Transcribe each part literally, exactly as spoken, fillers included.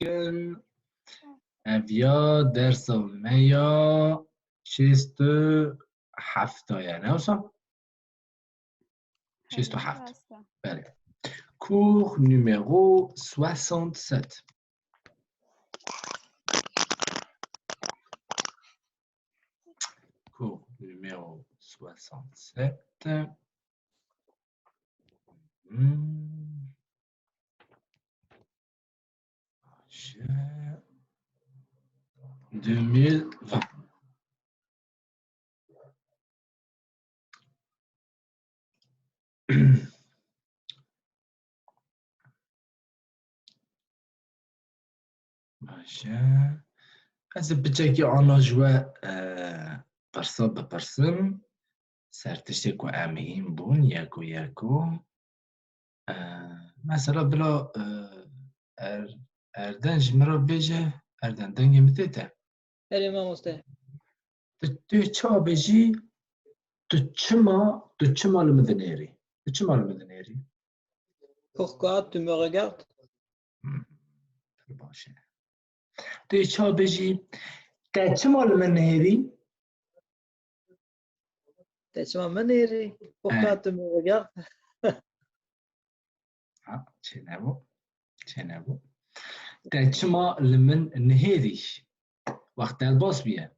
bikin. Ev ya dersa me ya şêst û heft ye, ne wisa? Şêst û heft. Belê. Cours numéro soixante-sept. Cours numéro soixante-sept. Hmm. Deux mille vingt. Baş e. Ez ê piçekî ana ji we, e, pirsa bipirsim. Ser tiştê ku em hîn bûn, yeko yeko. E, mesela bila, e, Er-, Erden ji min re bêje, Erden, dengê min tê te? Erê mamoste. Tu, tu çawa bêjî, tu çima, tu çima li min dinêrî? Tu çima li min dinêrî? Pourquoi tu me regardes? Hmm, pir baş e. Tu çawa bêjî, te çima li min nihêrî? Te çima min nihêrî? Pourquoi tu me regardes? Ha, çênebû. Çênebû. Te çima li min nihêrî? Wext derbas bûye.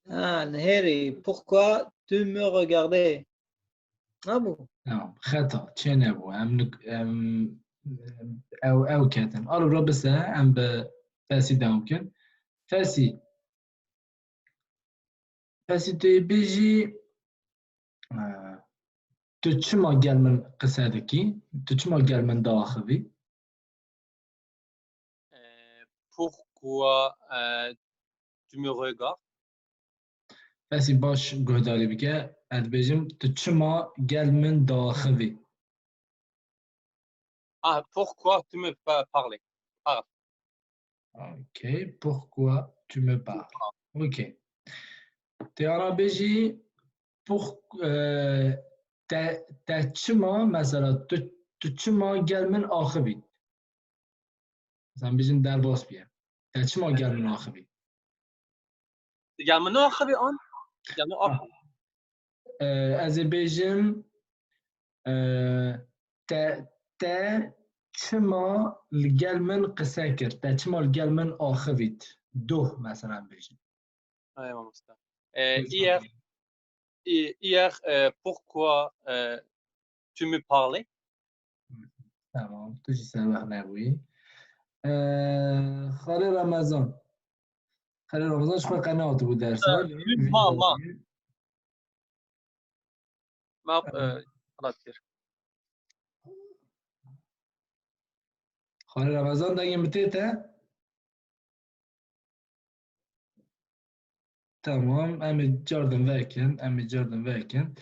Ha, nihêrî. Pourquoi tu me regardes? Hebû. Tamam, xeta, çênebû. Em nik-, em, ew, ew ketin. Ara bira bise, em bi Fesî dewam bikin. Fesî. Fesî, tu yê bêjî, e, tu çima gel min qise dikî? Tu çima gel min diaxivî? Euh, pourquoi, euh, tu me regardes? Fesî, baş guhdarî bike. Ez dibêjim, tu çima gel min diaxivî? Ah, pourquoi tu me pa-, parles? Parles. Ok, pourquoi tu me parles? Ok. Tu yê bêjî, pour-, e, te, te çima, mesela, tu, tu çima gel min axivî? Mesela, em bêjin derbas bûye. Te çima gel min axivî? Gel min axivî an? Gel min axivî. E, ez ê bêjim, e, te, te çima li gel min qise kir? Te çima li gel min axivît? Duh, mesela, em bêjin. Ay, mamoste. E, hier, hi-, hier, e, pourquoi, e, tu me parlais? Tamam, tu jî serwext nebûyî. E, Xalê Remezan. Xalê Remezan ji xwe qe nehatibû dersa. E, ma, ma. Ma, e, xelat kir. Xalê Remezan, dengê min tê te? Tamam, em ê cardin vekin, em ê cardin vekin.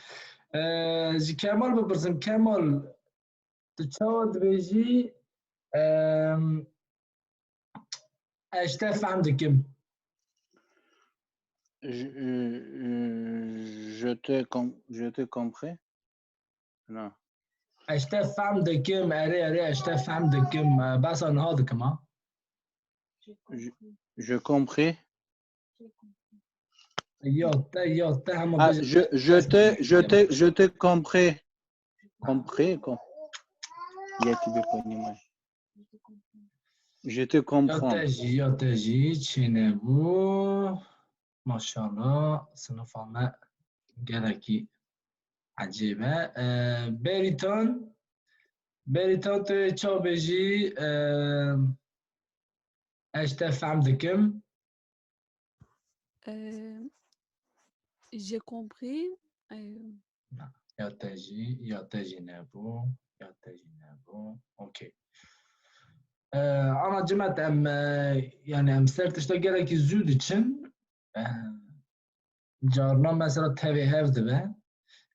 Ee, ji Kemal bipirsim. Kemal, tu çawa dibêjî, em, ez te fehm dikim? Je, je, je te com-, je te compris? Na. Ez te fehm dikim, erê, erê, ez te fehm dikim. Behsa niha dikim, ha? Je, je compris. Ya te, ya te hema. Ah, bêje. Je, je te, je te, je te compris. Compris, com-, yekî bê xwe nîmay. Je te comprends. Ya te jî, ya te jî çênebû. Maşallah, sinifa me gelekî ecêb e. Ee, Beritan, Beritan, tu çawa bêjî, ee, ez te fehm dikim. Euh, j'ai compris. Euh, Na, ya te jî, ya te jî nebû, ya te jî nebû. Okey. Ee, ana cimet em, e, yani em ser tişta gelekî zû diçin. Ee, carna mesela tevê hev dibe.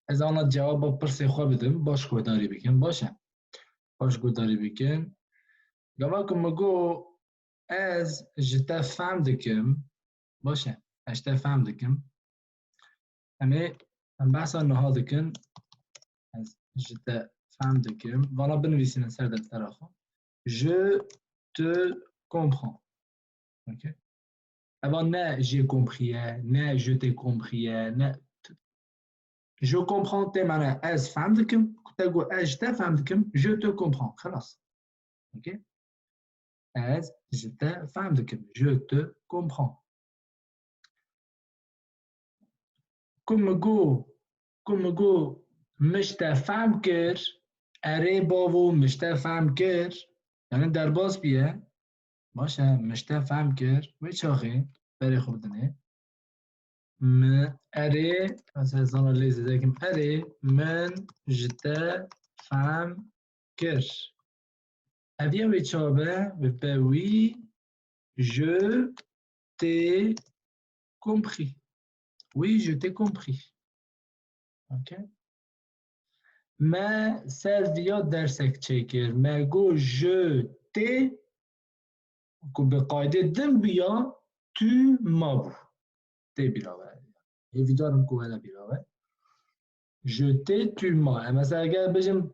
Ez ana cewaba pirsê xwe bidim, baş guhdarî bikin, baş e? Baş guhdarî bikin. Gava ku min got, ez ji te fehm dikim, baş e, ez ji te fehm dikim. Em ê, em behsa niha dikin, ez ji te fehm dikim. Vana binivîsînin ser deftera xwe. Je te comprends. Ok? Eva ne j'ai compris ye, ne je t'ai compris ye, ne. Je comprends tê mana ez fehm dikim. Ku te got ez ji te fehm dikim, je te comprends. Xelas. Ok? Ez ji te fehm dikim. Je te comprends. Ku min got, ku min got, min ji te fehm kir, erê bavo, min ji te fehm kir, yani derbas bûye. Baş e, min ji te fehm kir, wê çaxê berê xwe bidinê. Min erê, ez hezana lê zêde kim, erê, min ji te fehm kir. Ev ya wê çabe, wê be oui, je t'ai compris. Oui, je t'ai compris. Ok? Me ser viya dersek çêkir. Me got je t'ai, ku bi qaydê din bûya, tu m'as bû. Tê bîra we. Hêvîdar im ku were bîra we. Je t'ai, tu m'as. Em mesela eger bijim,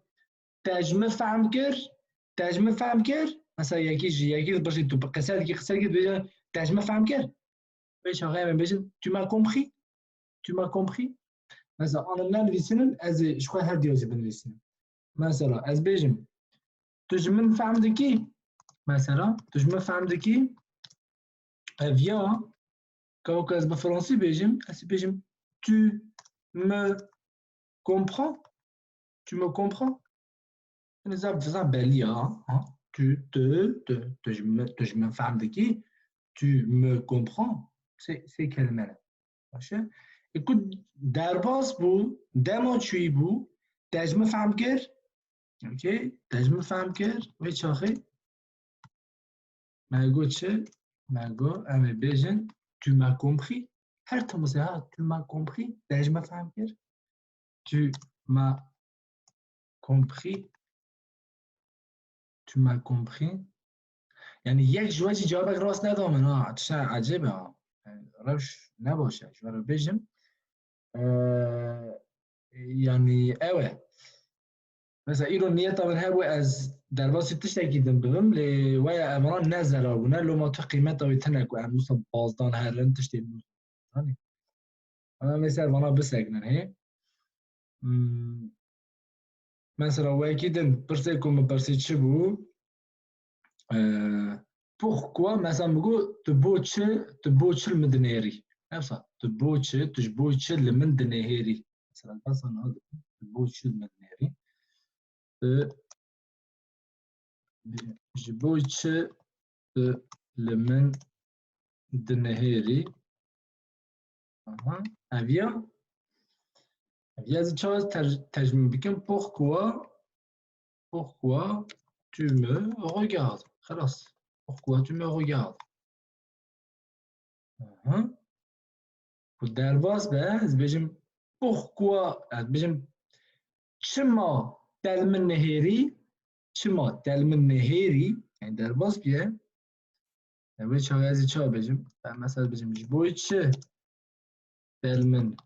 te ji min fehm kir, te ji min fehm kir, mesela yekî ji yekî dibişî, tu bi qise dikî, qise dikî, dibêje, te ji min fehm kir. Vê çaxê em ê bêjin, tu m'as compris? Tu m'as compris? Mesela, ana nenivîsînim, ez ê ji xwe her diya jî binivîsînim. Mesela, ez bêjim, tu ji min fehm dikî? Mesela, tu ji min fehm dikî? Ev ya, ka weke ez bi fransî bêjim, ez ê bêjim, tu me comprends? Tu me comprends? Yanî zaf, zaf belî ya, ha? Tu, tu, tu, tu ji min, tu ji min fehm dikî? Tu me comprends? Sê, sê kelime ne. Baş e? E, ku derbas bû, dema çûyî bû, te ji min fehm kir? Okey? Te ji min fehm kir? Vê çaxê? Me got çi? Me got, em ê bêjin, tu m'as compris. Her tim wisa, ha, tu m'as compris. Te ji min fehm kir. Tu m'as compris. Tu m'as compris. Yani yek ji we jî cevabek rast neda min, ha. Tişta ecêb e, ha. Yani rewş ne baş e. Ji we re bêjim. Ee, yani ew e. Mesela îro niyeta min hebû ez derbasî tiştekî din bibim, lê waya evana ne zerar bûne, loma tu qîmeta wê tune ku em wisa bazdan herin tiştê min. Hani? Em ê ser vana bisekinin, hê? Hmm. Mesela wekî din pirsê ku min pirsî çi bû? Ee, pourquoi? Mesela min got, tu bo çi, tu bo çi li min dinêrî? Nefsa, tu bo çi, tu ji bo çi li min dinihêrî? Mesela, basa niha dikim, tu bo çi li min dinêrî? Tu ji bo çi tu li min dinihêrî? Aha, ev ya. Ev ya ez çawa ter-, tercüme bikim? Pourquoi, pourquoi tu me regardes? Xelas. Pourquoi tu me regardes? Aha. Ku derbas be, ez bêjim, pourquoi, ez bêjim, çima te li min nihêrî? Çima te li min nihêrî? Yani derbas bûye. Yani wê çaxê ez ê çawa bêjim? Ben mesela bêjim, ji bo çi te li min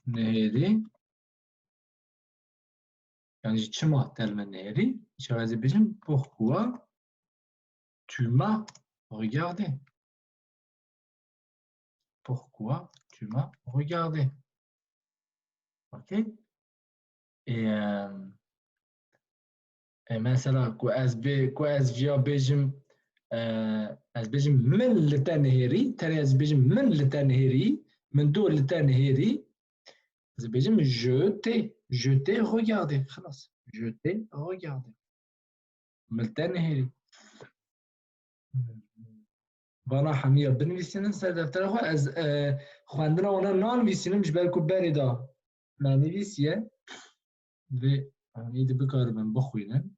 nihêrî? Yani çima te li min nihêrî? Çawa ez ê bêjim, pourquoi tu m'as regardé? Pourquoi tu m'as regardé? Ok? Et, euh, e, mesela ku ez bê, ku ez viya bêjim, e, ez bêjim min li te nihêrî, tenê ez bêjim min li te nihêrî, min do li te nihêrî, ez bêjim je t'ai, je t'ai regardé, xelas, je t'ai regardé. Min li te nihêrî. Vana hemiya binivîsînin ser deftera xwe. Ez, e, xwendina wana nanivîsînim, ji ber ku berê de me nivîsiye. Vê, em êdî bikaribin bixwînin.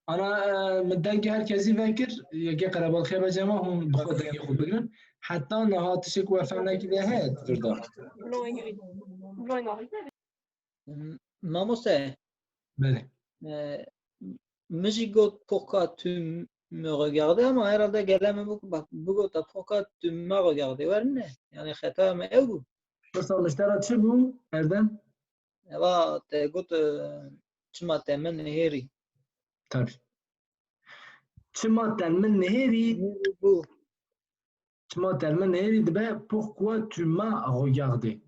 Ana, e, min dengê her kesî vekir, yekê qerebalxê be cema hûn bi xwe dengê xwe bigirin. Heta niha tiştê ku we fehm nekiriye heye di vir de. Mamoste. Belê. E, min jî got pourquoi tu me regardes, ama herhalde gele min bik-, bak, bigota pourquoi tu m'as regardé, wer ne? Yani xeta me ew bû. Wisa li te re çi bû, Erdem? Eva te got, e, Çima te min nihêrî? Tabii. Çima te min nihêrî? Çima te min nihêrî dibe pourquoi tu m'as regardé?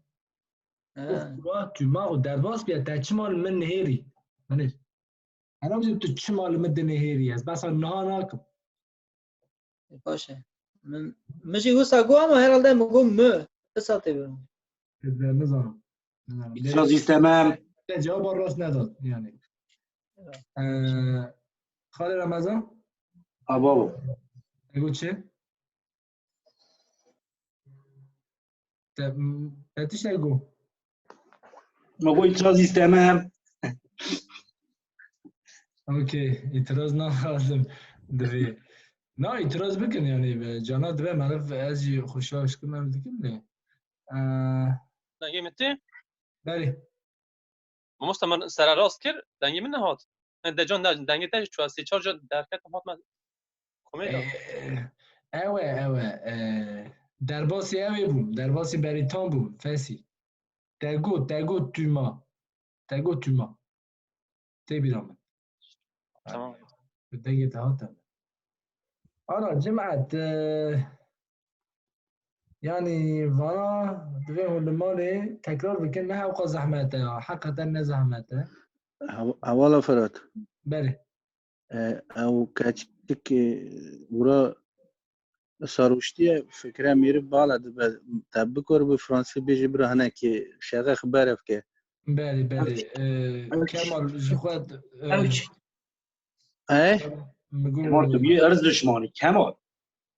Pourquoi tu m'as, derbas bîye, te çima li min nihêrî? Hani, herhalde tu çima li min dinihêrî, ez behsa niha nakim. Baş e. Min, min jî wisa got ama herhalde min got mi. Wisa tê birim. Nizanim. Nizanim. Îtiraz îstemem. Te cevaba rast nedat yani. Ee, Xalê Ramazan? Ababo. Ego çi? Te, te tiştek got? Ma got îtiraz îstemem. Okey, îtiraz naxwazim divê. Na, îtiraz bikin yani, cana dibe meriv ez jî xweşa şkim em dikim lê. Ee, Dengê min tê? Belê. Mamoste min sererast kir, dengê min nehat. Decan ne, dengê te jî çû, sê çar ca derketim hatme komê de. Ee, Ew e, ew e. Ee, Derbasî ew ê bûm, derbasî Berîtan bûm, Fesî. Te got, te got tu m'as. Te got tu m'as. Tê bîra min. Tamam. Bi dengê te hate min. Ana, cimet, e, yani vana divê hûn li malê tekrar bikin, ne hewqa zehmet e ya. Heqeten ne zehmet e. Hew- Hevala Ferhat. Belê. E, ew keçik, e, wira sarhoştiye fikre mêrî bala dibe, te bikor bi fransî bêjî bira hinekî şexe xibere bike. Belê, belê. Ee, Kemal, ji xwe, e, Ew çi? E? min got, Kemal, tu bî erz dişmanî, Kemal.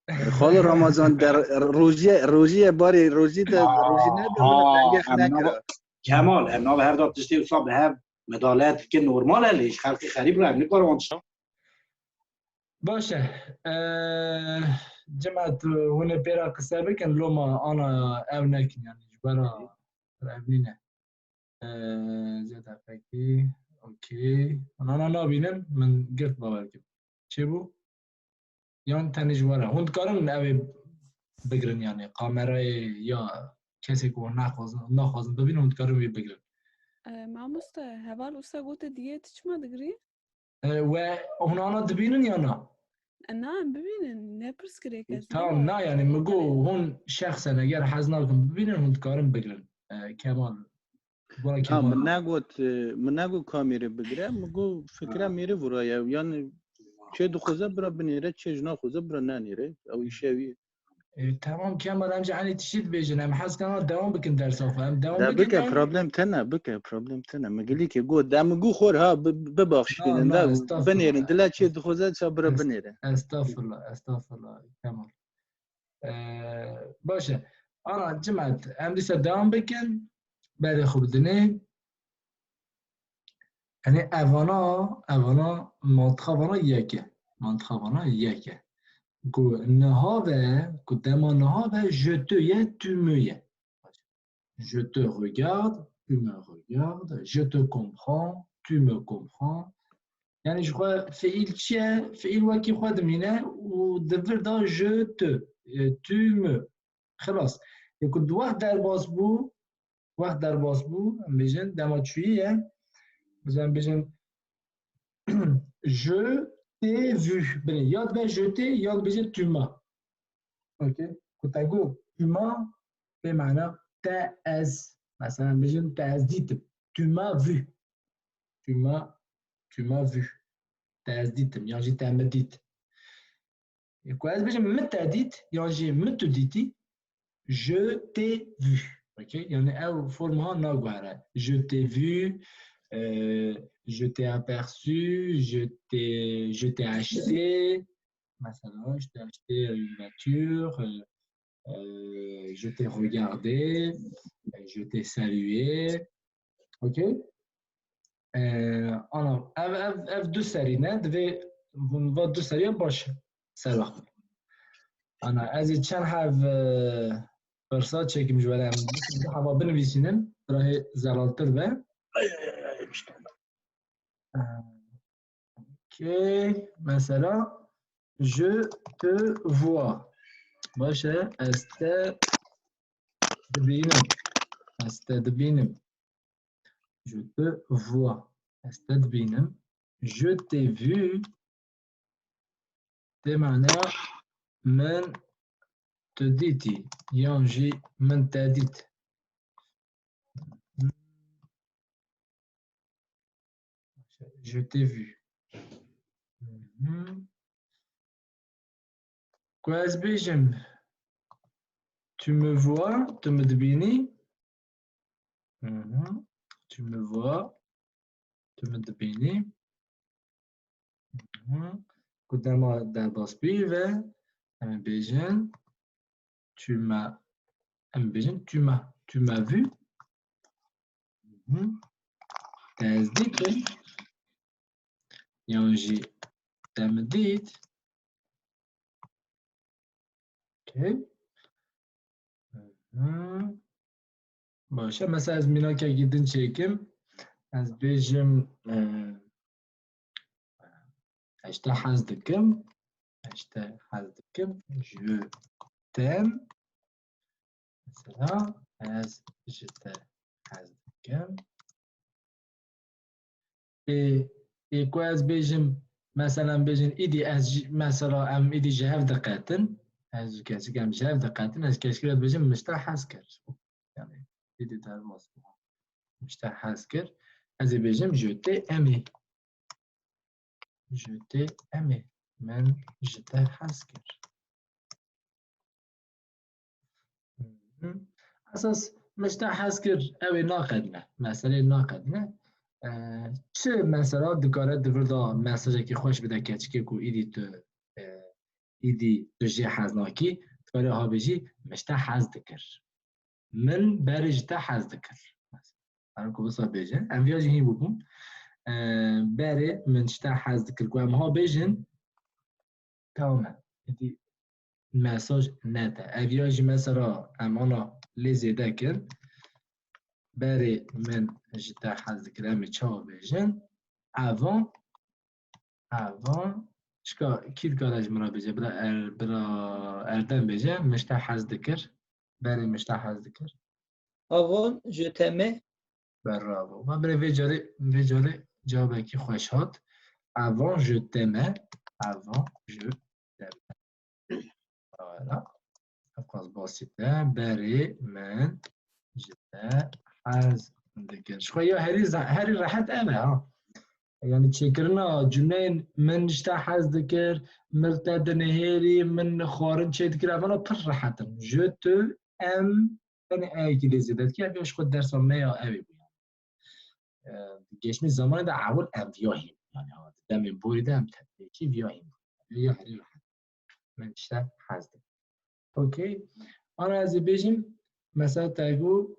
Xalo Ramazan der rojiye, rojiye barê, rojî de, rojî ne de, Aa, dengê em nekira. nava-, Kemal, em nava her da tiştê wisa bi hev medalet bikin, normal e lê ji xelkê xerîb re em nikarin wan tiştan. Baş e. Ee, cimet, hûn ê pê re qise bikin, loma ana ew nekin yani, ji ber ev nîne. Ee, zêde pekî, okey. Hûn ana nabînin, min girt bawer kir. Çi bû? Yan tenê ji we re. Hûn dikarin ew ê bigirin yani, kamerayê ya kesê ku naxwazin, naxwazin bibînin, hûn dikarin wê bigirin. E, mamoste, heval wisa gote diye tu çima digirî? E, we hûn ana dibînin ya na? E, na, em bibînin, ne pirsgirêk e. Tamam, na yani, min got hûn şexsen eger hez nakin bibînin, hûn dikarin bigirin. E, Kemal, bana Ha, Kemal. min negot, e, min negot kamêrê bigire, min got fikra mêrî vura ye. Yani çê dixwaze bira binêre, çê ji naxwaze bira nenêre. Ew îşe wî. E, tamam Kemal, em jî enê tiştî dibêjin. Em hez kana devam bikin dersa xwe. Em devam De bikin. Bike, problem tene, bike, problem tene. Min gilîkê got, de min got xor ha, bi-, bibaxşînin, Na, na, de estağfurullah. binêrin. Dile çê dixwaze ça bira Est-, binêre. Estağfurullah, estağfurullah Kemal. E, baş e. Ana cimet, em dîsa devam bikin. Berê xwe bidinê. Yani evana, evana mantiqa vana yek e. Mantiqa vana yek e. Ku niha ve, ku dema niha ve je te ye, tu me ye. Je te regarde, tu me regardes, je te comprends, tu me comprends. Yani ji xwe fiil çi ye? Fiil wekî xwe dimîne û di vir de je te, e, tu me. Xilas. Ê ku di wext derbas bû, wext derbas bû, em bêjin dema çûyî ye. Mesela em bêjin je t'ai vu. Binê ya dibe je t'ai ya dibêje tu m'as. Okey? Ku te got tu m'as, bê mana te ez. Mesela em bêjin te ez dîtim. Tu m'as vu. Tu m'as, tu m'as vu. Te ez dîtim, yan jî te min dît. Ê ku ez bêjim min te dît, yan jî min tu dîtî, je t'ai vu. Okey? Yani ew forma naguhere. Je t'ai vu, e, je t'ai aperçu, je t'ai, je t'ai acheté. Mesela, je t'ai acheté une voiture, e, e, je t'ai regardé, je t'ai salué. Okey? E, ana, ev, ev, ev du serî ne, divê hûn va du seriya baş ser wext. Ana, ez ê çend hev, e, pirsa çêkim ji we re, em du heva binivîsînin, bira hê zelaltir be. E, Okey. Mesela, je te vois. Baş e, ez te dibînim. Ez te dibînim. Je te vois. Ez te dibînim. Je t'ai vu. Tê maneya min tu dîtî. Yan jî min te dît. Je t'ai vu. Mhm. Ku ez bêjim, tu me vois, tu min dibînî. Mhm. Tu me vois, tu min dibînî. Mhm. Ku dema derbas bî ve, em ê bêjin, tu m'as, em ê bêjin, tu m'as, tu m'as vu. Mhm. Te ez dîtim. Yan jî te min dît. Okay. Mhm. Baş e. Mesela ez mînakekî din çêkim. Ez bêjim, e, ez ji te hez dikim. Ez ji te hez dikim. Je t'aime. Mesela ez ji te hez dikim. Ê, ê ku ez bêjim, mesela em bêjin, îdî ez jî, mesela em îdî ji hev diqetin, ez û kesik em ji hev diqetin, ez keşkî re dibêjim, min ji te hez kir. Yani, îdî derbas bû. Min ji te hez kir. Ez ê bêjim, je t'ai aimé. Je t'ai aimé. Min ji te hez kir. Mhm. Esas min ji te hez kir, ew ê naqedine. Meselê naqedine. Ee, çi mesela dikare di vir de mesajekî xweş bide keçikê ku îdî tu, e, îdî tu jê hez nakî, dikarî ha bêjî, min ji te hez dikir. Min berê ji te hez dikir. Her ku wisa bêje, em viya jî hîn bûbûn. Ee, berê min ji te hez dikir. Ku em ha bêjin, tamam e. Êdî mesaj nede. Ev ya jî mesela em ana lê zêde kin. Berê min ji te hez dikir. Em ê çawa bêjin? Avant, avant. Çika kî dikare ji min re bêje? Bira Er-, bira Erdem bêje. Min ji te hez dikir. Berê min ji te hez dikir. Avant, je t'aimais. Bravo. Ma birê vê carê, vê carê cewabekî xweş hat. Avant, je t'aimais. Avant, je t'aimais. Voilà. Ev qas basît e. Berê min ji te hez dikir. Ji xwe ya herî za-, herî rehet ev e, ha. Yani çêkirina cumleyên min ji te hez dikir, min li te dinihêrî, min xwarin çê dikir, evana pir rehet in. Je t'aime, tenê eyekî lê zêde dikir, ev ya ji xwe dersa me ya ew ê bû. E, di geçmî zamanê de ewil em viya hîn bû. Yani ha, di demên borî de em tepkî viya hîn bû. Ya herî rehet. Min ji te hez dikim. Okey. Ana ez ê bêjim, mesela te got,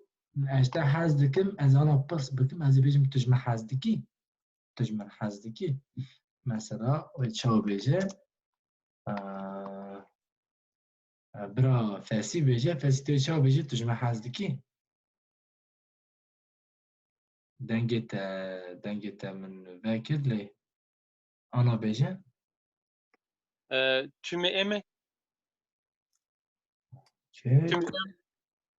ez ji te hez dikim, ez ana pirs bikim, ez ê bêjim, tu ji min hez dikî? Tu ji min hez dikî? Mesela, wê çawa bêje? Aa, bira Fesî bêje, Fesî tê çawa bêje, tu ji min hez dikî? Dengê te, dengê te min vekir lê ana bêje. Ee, tu m'aimes? Okey. Tu m'aimes?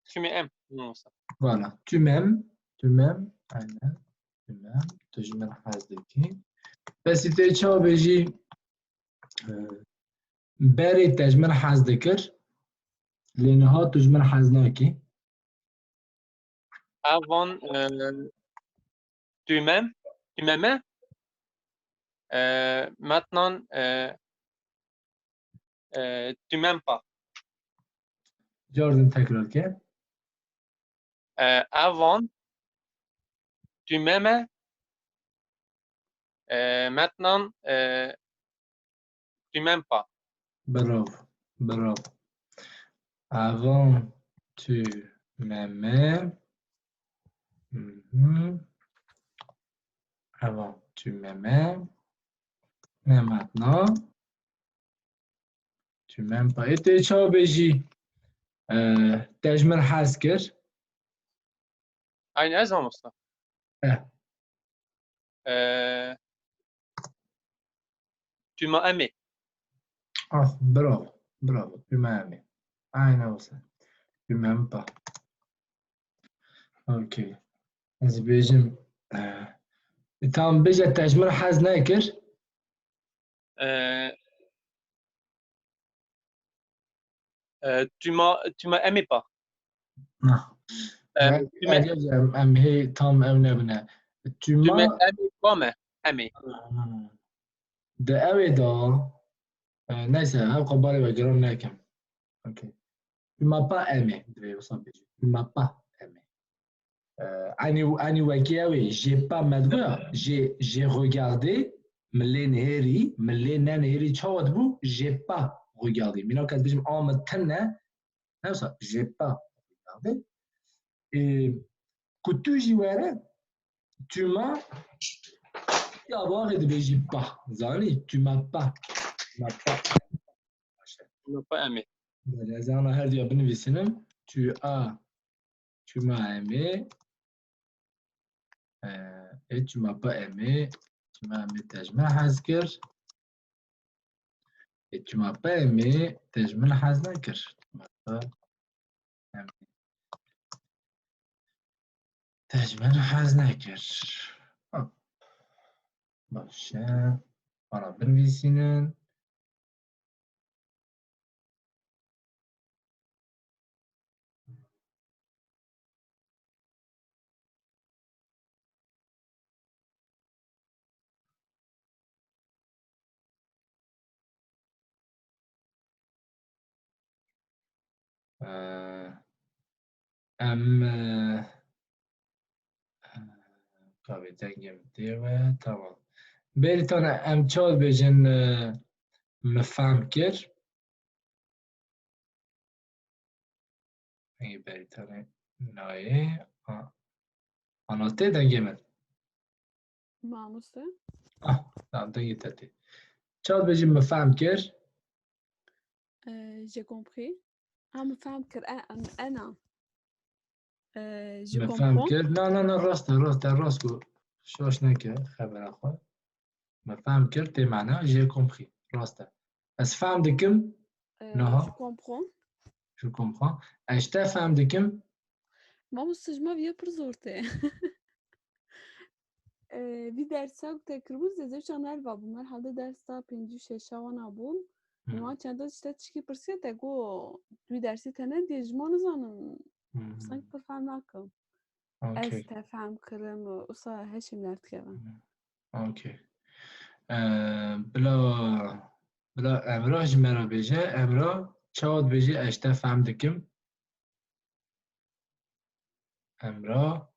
Tu m'aimes? Non, ça. Voilà. Tu m'aimes. Tu m'aimes. Aynen. Tu m'aimes. Tu ji min hez dikî. Bes tê çawa bêjî? Ee, berê te ji min hez dikir. Lê niha tu ji min hez nakî. Avant, euh, tu m'aimes, tu m'aimais. Euh, maintenant, euh, euh, tu m'aimes pas. Jordan tekrar ke. Euh, avant, tu m'aimais. Euh, maintenant, euh, tu m'aimes pas. Bravo, bravo. Avant, tu m'aimais. Mhm. Avant, tu m'aimais. Mais maintenant, tu m'aimes pas. Ê tê çawa bêjî, e, te ji min hez kir? Aynı ez mamosta. Eh. Ee, tu m'as aimé. Ah, bravo, bravo. Tu m'as aimé. Aynen wisa. Tu m'aimes pas. Okey. Ez bêjim, e, Tam bêje, te ji min hez nekir. Euh, euh, tu m'as, tu m'as aimé pas. Na. Euh, Em, tu m'as, em, em hê tam ew nebine. Tu tu m'as m'as aimé pas, mais aimé. Di ewê de, e, neyse, ew qebarê ve giran nekim. Okay. Tu m'as pas aimé, divê wisa bêjî. Tu m'as pas aimé. E, enî, enî wekî ew ê, j'ai pas me digoya, j'ai, j'ai regardé, min lê nihêrî, min lê nenihêrî çawa dibû, j'ai pas regardé. Mînak ez bêjim, a min tune, ne wisa, j'ai pas regardé. E, ku tu jî were, tu m'as, ya baxê dibêjî pas, zanî, tu m'as pas, tu m'as pas. Tu m'as pas aimé. Belê, ez ana her duya binivîsînim. Tu as, tu m'as aimé. Euh, et tu m'as pas aimé. Tu m'as aimé, te ji min hez kir. Et tu m'as pas aimé, te ji min hez nekir. Tu m'as pas aimé. Te ji min hez nekir. Hop. Baş e. Bana binivîsînin. Ee, em, e, Kavê dengê min tê we. Tamam. Berî tane em çawa dibêjin, e, min fehm kir. Dengê berî tane nayê. Ha. Ana tê dengê min. Mamoste. Ah, tamam, dengê te tê. Çawa dibêjin min fehm kir? Euh, j'ai compris. Ah, min fehm kir. E, em, ena. Euh, je Me fehm comprends. kir. Na, na, na, rast e, rast e, rast ku şaş neke xebera xwe. Me fehm kir, tê mana, j'ai compris. Rast e. Ez fehm dikim. Euh, Naha. Je comprends. Je comprends. Ez te fehm dikim. Mamoste, ji me viya pir zor tê. Ee, vî dersa ku te kiribû, zê zewça nerva bû. Merhalde dersa pêncî û şeşa wana bû. Hmm. Wan çenda ji te tişkî pirsiya, te got, wî dersî te nediye, ji ma nizanim. Hmm. Sanki pir fehm nakim. Ez Okey. te fehm kirim, wisa heşê min derdikeve. Okey. Ee, bila, bila Emrah ji me re bêje. Emrah, çawa dibêje ez te fehm dikim? Emrah.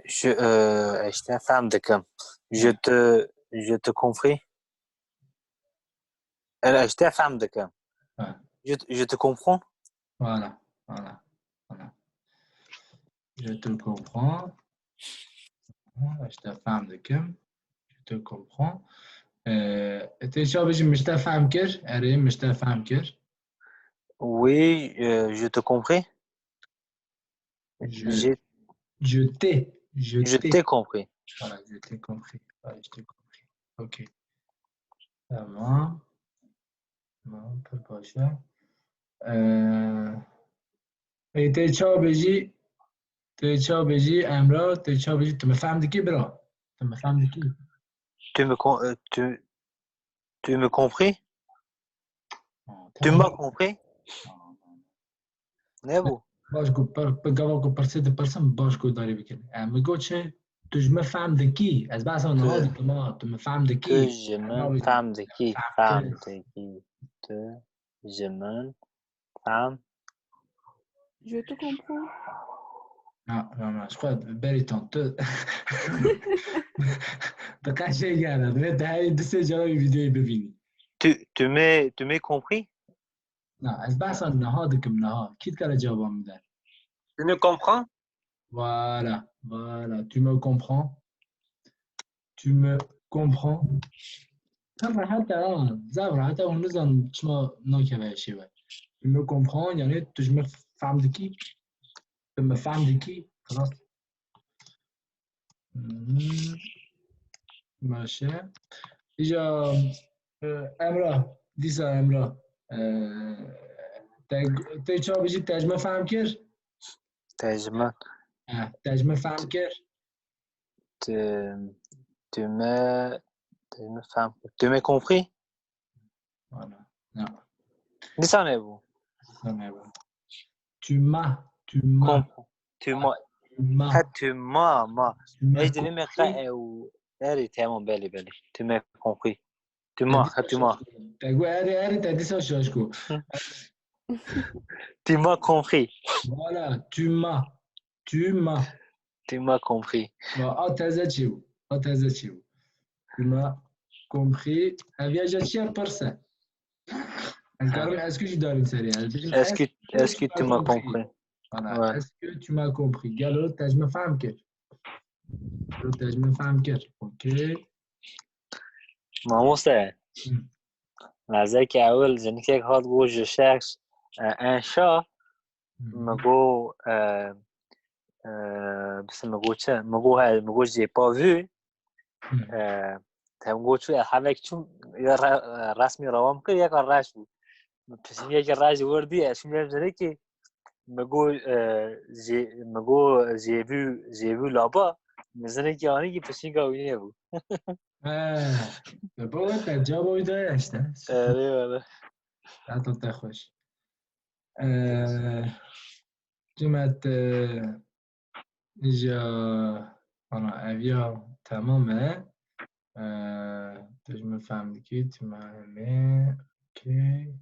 Je, euh, je te fehm dikim. Je Ouais. te, je te compris. Euh, je te fehm dikim. Ha. Je, je te comprends. Voilà, voilà, voilà. Je te comprends. Je te fehm dikim. Je te comprends. Ee, tê çawa bêjî min ji te fehm kir? Erê, min ji te fehm kir. Oui, euh, je te compris. Je, J'ai, je t'ai, je je t'ai. t'ai compris. Voilà, je t'ai compris. Voilà, je t'ai compris. Ok. Tamam. Tamam, pir baş e. Ee, ê, tê çawa bêjî, tê çawa bêjî Emrah, tê çawa bêjî, tu me fehm dikî bira? Tu me fehm dikî? Tu me com-, euh, tu, tu me compris? Ha, Tu tamam. m'as compris? Ne bu? Baş ku per, pe gava ku pirsê dipirsim, baş guhdarî bikin. Em, min got çi? Tu ji min fehm dikî? Ez behsa niha Tu, dikim ha, tu min fehm tu dikî? ji Em min nabêjin fehm dikî, fehm fehm kir. dikî. Tu ji min fehm. Je te comprends. Na, na, na, ji xwe berî tan tu. Diqe şey gene, divê te herî du sê cara wî videoyê bibînî. Tu, tu m'as, tu m'as compris? Na, ez behsa niha dikim, niha. Kî dikare cevaba min bide? Tu me comprends? Voilà, voilà, tu me comprends. Tu me comprends. Pir rehet e ha, zaf rehet e, hûn nizanin çima nakeve şêwe. Tu me comprends, yani tu ji min fehm dikî? Tu me fehm dikî? Xelas. Hmm. Baş e. Îja, e, Emrah, dîsa Emrah. E, te, te çawa bijî, te ji min fehm kir? Te ji min. E, te ji min fehm kir? tu, tu me, tu me fem, tu me compris? Voilà. Non. Dîsa nebû. Ça me va. Tu m'as, tu m'as, Comp- Tu m'as. tu m'as. Ha, tu m'as, ma. Tu m'as Ez dilê me qe compris. ew. Erê, tamam, belê, belê. Tu me compris. Tu m'as, ha, tu m'as. Te got erê, erê, te dîsa şaş got. Tu m'as compris. Voilà, tu m'as. Tu m'as. Tu m'as compris. Ba, a teze çi bû? A teze çi bû? Tu m'as compris. Ev ya jî çi ye, pirs e? Ez karim, est-ce que jî darîm serê? Ez bêjim, Est-ce que, est-ce que tu m'as compris? Voilà. Ouais. Est-ce que tu m'as compris? Gelo te ji min fehm kir? Gelo te ji min fehm kir? Ok. Mamoste. Hı. Lezekî ewil jinikek hat got, je cherche, e, un chat. Hı. Me got, e, e, bise me got çi? Me got, he, me got, j'ai pas vu. Hı. E, te got çû, e, hevek çûm, ya re-, e, resmî rewa min kir, yeka reş bû. Me pisîngekî reş ji wir dî, ez çûm yem jinikî, me got, e, j'ai, me got, j'ai vu, j'ai vu là-bas, me jinikî anî kî pisînga wî nebû. He. Baba te cevabı da ya işte. Erê, erê. Hata te xweş. Ee, Cimet, e, ja, ana, ev ya tamam e. Ee, tu ji min fehm dikî, tu me hemê, okey.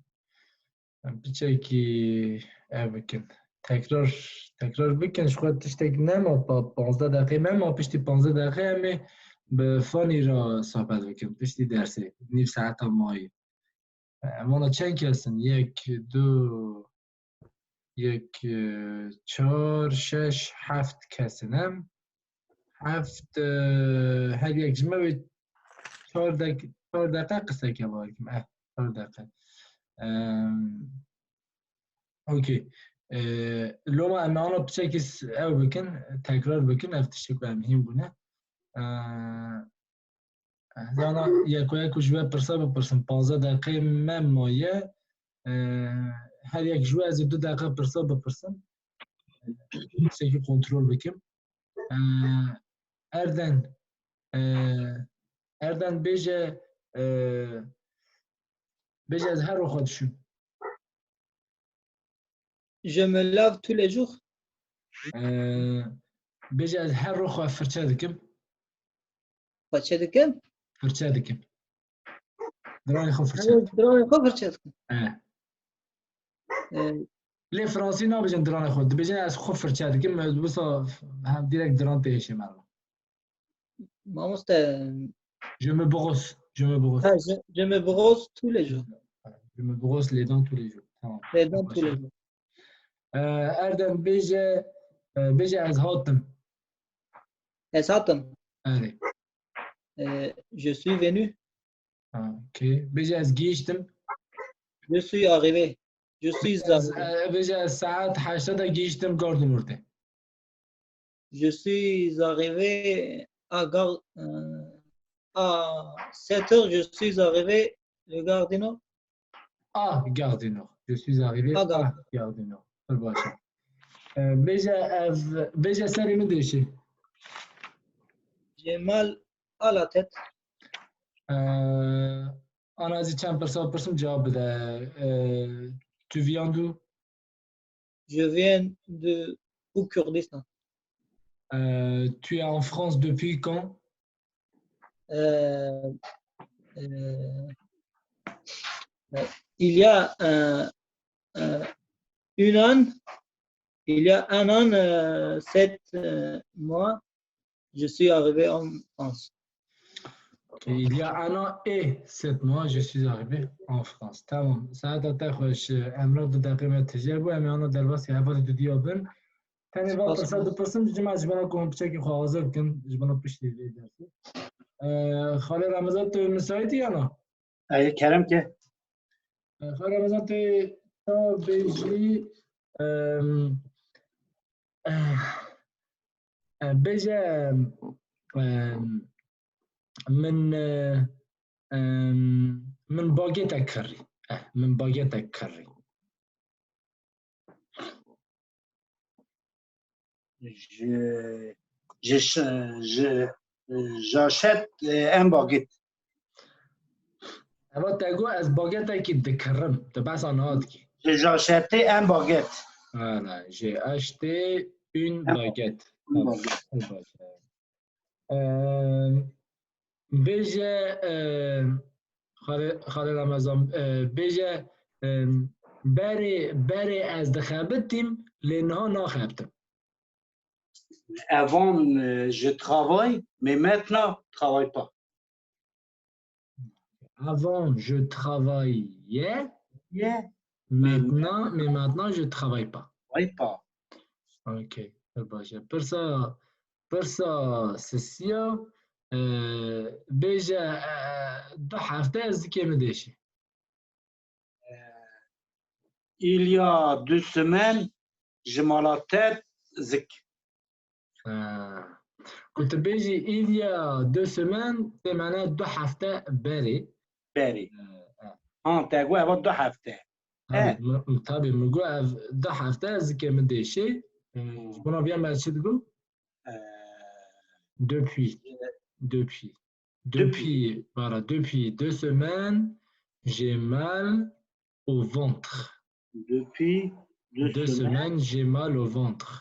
Em piçekî ev bikin. Tekrar, tekrar bikin. Ji xwe tiştek nema, pa-, panzdeh deqê mema, piştî panzdeh deqê em ê bi fanî re sohbet bikin. Piştî dersê, nîv saeta mayî. Em wana çend kes in? Yek, du, yek, e, çar, şeş, heft kes in em. Heft, e, her yek ji me wê çar dek-, çar deqe qiseke bikim. Eh, çar deqe. Em, okey. E, loma em ana piçekî s-, ew bikin, tekrar bikin, ev tiştê ku em hîn bûne. E, Zana yeko yeko ji we pirsa bipirsin, panzdeh deqeyê me maye. Ee, her yek ji we ez ê du deqe pirsa bipirsim. Tiştekî kontrol bikim. Ee, Erden, ee, Erden bêje, ee, bêje ez her xwe dişim. Je me lave tous les jours. Ee, bêje ez her xwe firçe dikim. Firçe dikim. Firçe dikim. Diranê xwe firçe dikim. Diranê xwe firçe dikim. He. Ee, Lê fransî nabêjin diranê xwe. Dibêjin ez xwe firçe dikim. Ez wisa hem direkt diran tê hêşê me re. Mamoste. Je me brosse. Je me brosse. Ha, je, je me brosse tous les jours. Je me brosse les dents tous les jours. Tamam. Les dents tous les jours. Ee, Erdem bêje, e, bêje ez hatim. Ez hatim. Erê. Ee, je suis venu. Ha, okey. Bêje ez gihiştim. Je suis arrivé. Je suis Ez, arrivé. e, bêje ez saet heşta de gihiştim Gare du Nord. Je suis arrivé à Gare, euh, à sept heures, je suis arrivé le Gare du Nord. Ah, Gare du Nord. Je suis arrivé Ah, à Gare. Gare du Nord. Pir baş e. E, bêje ev, bêje serê min diêşe. J'ai mal à la tête. E, ana ez ê çend pirsa pirsim cevap bide. E, tu viens d'où? Je viens de au Kurdistan. Euh, tu es en France depuis quand? Euh, euh, euh, il y a un, un, une an, il y a un an, euh, sept, euh, mois, je suis arrivé en France. Ok, il y a un an et sept mois, je suis arrivé en France. Tamam. Saeta te xweş. Emrah du deqê me tije bû. Em ê ana derbasî hevalê dudiya bin. Tenê va Spas. Pirsa dipirsim, ji me ji bana ku hûn piçekî xwe hazir bikin, ji bana piştî vê dersê. Ee, Xalê Remezan, tu misaîtî ya na? Ey, kerem ke. Ee, Xalê Remezan, tu ta bêjî, em, eh, eh, bêje, em, min, eh, em, min bagetek kirî. Eh, min bagetek kirî. Je, je, ch- je, J'achète, euh, un baguette. Eva te got ez bagetekî dikirim. Tu behsa niha dikî. J'ai acheté un baguette. Voilà, j'ai acheté une Un baguette. Une baguette. Une baguette. Ee, bêje, ee, Xalê, Xalê Remezan, ee, bêje, ee, berê, berê ez dixebitîm, lê niha naxebitim. Avant, euh, je travaille, mais maintenant, je travaille pas. Avant, je travaillais, Yeah. maintenant, mais maintenant, je travaille pas. Travaille pas. Ok, pir baş e. Pirsa, pirsa sisiya, ee, bêje, ee, du hefte ez dikê min dêşî. Il y a deux semaines, je m'en la tête, zik. Ha. Ku tu bêjî il y a deux semaines, tê mane du hefte berê. Berê. Ee, Ha, te got eva du hefte. Tabii, mi- tabii, min got ev du hefte ez dikê min dêşê. Ee, ji bona viya me çi digot? Ee, Depuis. Depuis. Depuis. Voilà, depuis deux semaines, j'ai mal au ventre. Depuis deux, Deux semaines. semaines, j'ai mal au ventre.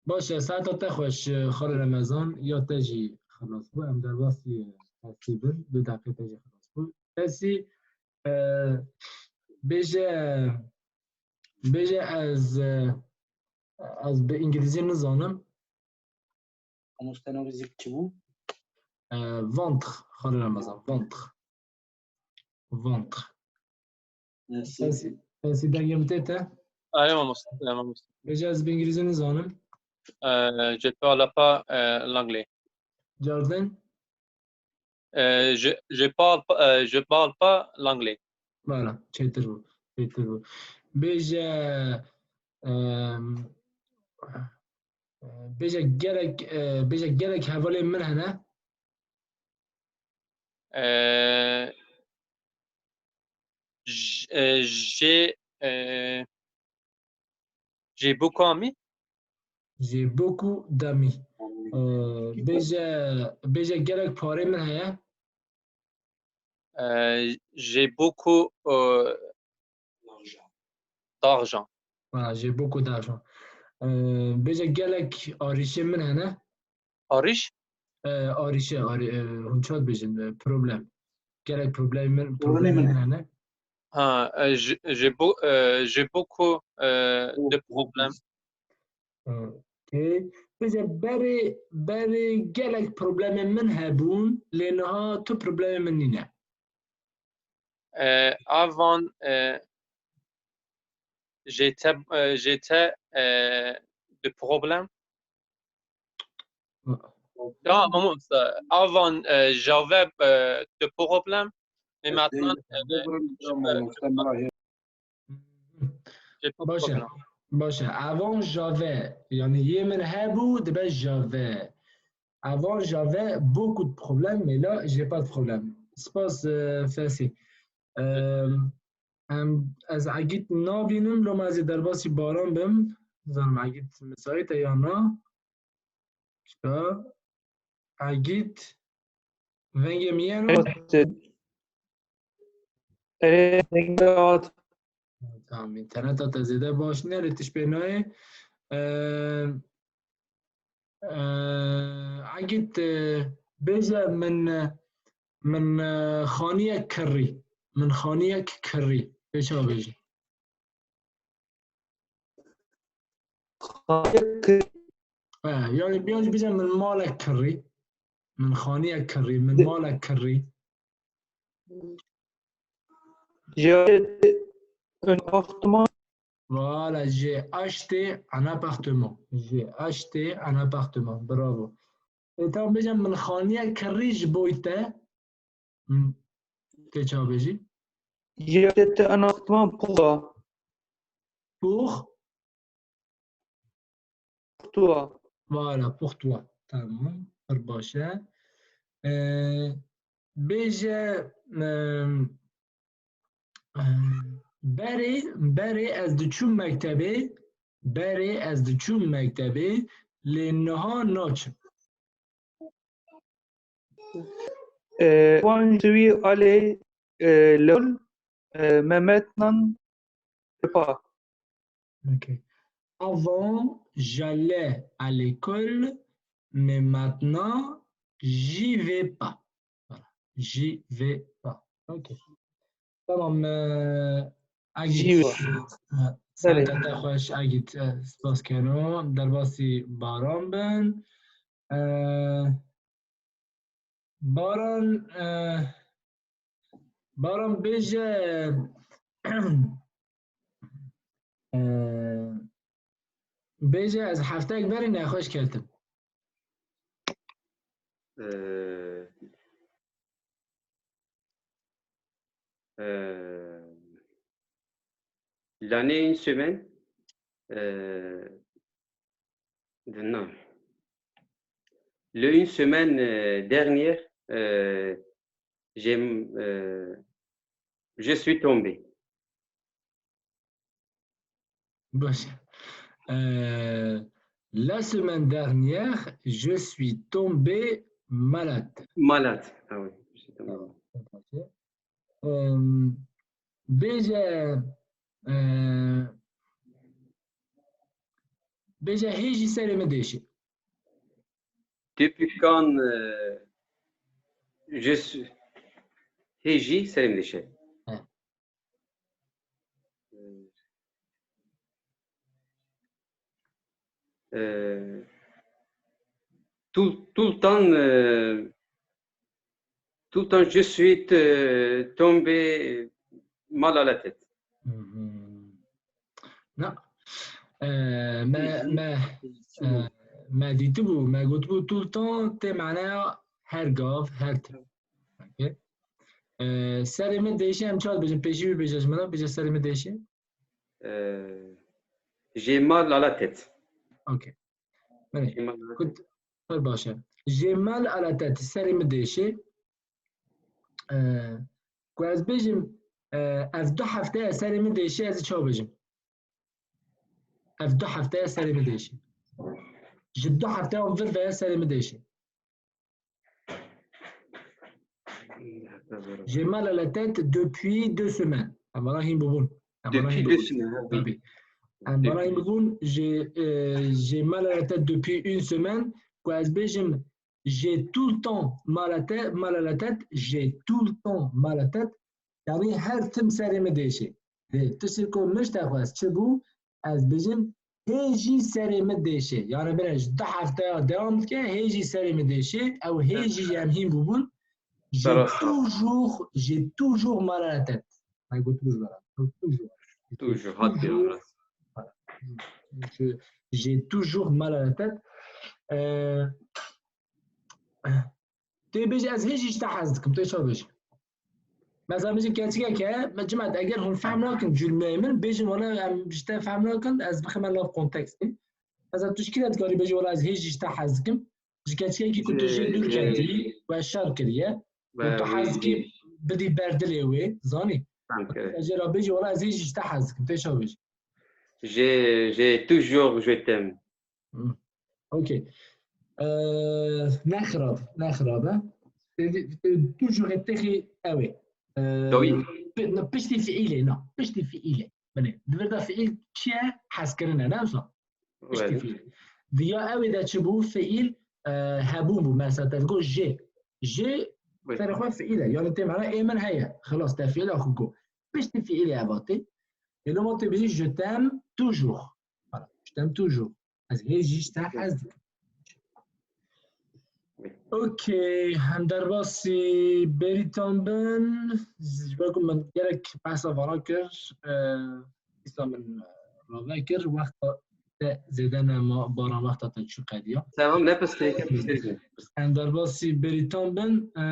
Baş e, saeta te xweş, e, Xalê Remezan, ya te jî xelas bû. Em derbasî, e, Tesî bin, du deqê te jî xelas bû. Tesî, e, bêje, bêje ez, e, ez bi îngilîzî nizanim. Mamoste navê zik çi bû? E, ventre, Xalê Remezan, ventre. Ventre. Merci. Tesî, Tesî dengê min tê te? Allez, mamoste. Allez, mamoste. Bêje ez bi îngilîzî nizanim. Euh, je parle pas euh, l'anglais. Cardin. Euh, je, je parle pas, euh, je parle pas l'anglais. Voilà, çêtir bû. Çêtir bû. Bêje, em, bêje gelek, e, bêje gelek hevalên min hene. Euh, j- euh, j'ai euh, j'ai beaucoup amis. J'ai beaucoup d'amis. E, bêje, bêje gelek parê min heye. Euh, j'ai beaucoup euh, d'argent. Voilà, j'ai beaucoup d'argent. E, bêje gelek arîşê min hene. Arîş? E, arîşe, arî, e, hûn çi dibêjin, e, problem. Gelek problem min, Problemê problem min. min hene. Ha, euh, j'ai j'ai beau- euh, j'ai beaucoup euh, de problèmes. Okay. Bêje berê, berê gelek problemên min hebûn, lê niha tu problemê min nîne. Euh, avant, euh, j'étais, euh, j'étais euh, de problèmes. Non, maman, ça- avant, euh, j'avais euh, de problèmes, mais maintenant, euh, j'ai pas de Baş e. problème. Baş e. Avant j'avais, yani yê min hebû, dibe j'avais. Avant j'avais beaucoup de problèmes, mais là j'ai pas de problème. Spas, e, Fesî. E, em, ez Egît nabînim, loma ez ê derbasî Baran bim. Nizanim Egît misaît e ya na. Çika? Egît. Vengê min yeno? Erê, dengê hat. Tamam, înterneta te zêde baş nîne, lê tişt pê nayê. Ee, ee, Egît, ee, bêje min, min, ee, xaniyek kirrî. Min xaniyek kirrî. Pê çawa bêjî? Xaniyek kirrî. He, yani, yan jî bêje min malek kirrî. Min xaniyek kirrî, min De- malek kirrî. J'ai acheté un appartement. Voilà, j'ai acheté un appartement. J'ai acheté un appartement. Bravo. E, tamam, bêje min xaniyek kirrî ji bo te. Hmm. Tê çawa bêjî? J'ai acheté un appartement pour toi. Pour? Pour toi. Voilà, pour toi. Tamam. Pir baş e. Ee, bêje, em, em, berê, berê ez diçûm mektebê, berê ez diçûm mektebê, lê niha naçim. Euh, avant, je suis allé, euh, l'école, euh, mais maintenant, je pas. Ok. Avant, j'allais à l'école, mais maintenant, j'y vais pas. Voilà. J'y vais pas. Ok. Tamam. E, Agit. Jî. E, saeta te xweş, Agit. E, spas keno. Derbasî Baran bin. E, Baran, e, Baran bêje, e, bêje ez hefteyek berî nexweş ketim. Euh, euh, l'année, une semaine, euh, de, non. Le, une semaine, euh, dernière, euh, j'ai, euh, je suis tombé. Baş. Euh, la semaine dernière, je suis tombé malade. Malade. Ah oui, je suis tombé malade. Tamam. Em, bêje, e, bêje hêjî serê min dêşê. Depuis quand, euh, je suis, hêjî serê min dêşê. He. Euh, tout, tout le temps, euh, tout le temps, je suis, euh, tombé mal à la tête. Mhm. Na. E, me, me, e, me dîtibû, me gotibû tout le temps tê maneya her gav, her tim. Ok. E, serê min dêşê, em çawa dibêjin? Pêşî wî bêje ji min re, bêje serê min dêşê. Euh, j'ai mal à la tête. Ok. Belê. J'ai mal à la tête. Kut, pir baş e. J'ai mal à la tête. Serê min dêşê. E, ku ez bêjim, e, ev du hefte ye serê min dêşê, ez ê çawa bêjim? Ev du hefte ye serê min dêşê. Ji du hefteyan vir ve ye serê min dêşê. J'ai mal à la tête depuis deux semaines. Em vana hîn bûbûn. Em vana hîn bûbûn. Depuis deux semaines, ha, oui. Tabii. Em vana hîn bûbûn, j'ai, euh, j'ai mal à la tête depuis une semaine. Ku ez bêjim, j'ai tout le temps mal à tête, mal à la tête, j'ai tout le temps mal à tête. Yani her tim serê min dêşê. Lê tiştê ku min ji te xwest çi bû? Ez bêjim, hê jî serê min dêşê. Yani bire ji du hefteya dewam dike, hê jî serê min dêşê. Ew hê jî em hîn bûbûn. J'ai toujours, j'ai toujours mal à la tête. Ay, got toujours mal à la tête. Toujours. Toujours, hat toujours. Voilà. Je, j'ai toujours mal à la tête. Euh, Tê bêjî, ez hê jî ji te hez dikim, tê çawa bêjî? Mesela bêjî keçikek e, me cima eger hûn fehm nakin cumleyê min, bêjin wala em ji te fehm nakin, ez bixime nav kontekstê. Mesela tu ji kî re dikarî bêjî wala ez hê jî ji te hez dikim? Ji keçikekî ku tu jê dûr ketî, we şer kiriye, û tu hez dikî bidî ber dilê wê, zanî? Fehm kiriye. Jê re bêjî wala ez hê jî ji te hez dikim, tê çawa bêjî? J'ai, j'ai toujours, je t'aime. Hmm. Okey. Ee, ne xirab, ne xirab e. Ee, tu jû hê têxî ew ê. Ee, pi-, ne, piştî fiîlê, na, piştî fiîlê. Belê, di vir de fiîl çi ye? Hezkirin e, ne wisa? Piştî fiîl. Di ya ew ê de çi bû? Fiîl, e, hebûn bû. Mesela te digot jê. Jê serê xwe fiîl e. Yani tê mana ê min heye. Xilas, te fiîla xwe got. Piştî fiîlê ev tê. Ê loma tê bêjî, je t'aime toujours. Voilà, je t'aime toujours. Ez hê jî ji te hez dikim. Okey, em derbasî berîtan bin. Ji ber ku min gelek behsa vana kir, e, dîsa min, e, rave kir, wexta te zêde nema, Baran, wexta te çû qediya. Tamam, ne pirsgirêk e, pirsgirêk e. Em derbasî berîtan bin, e,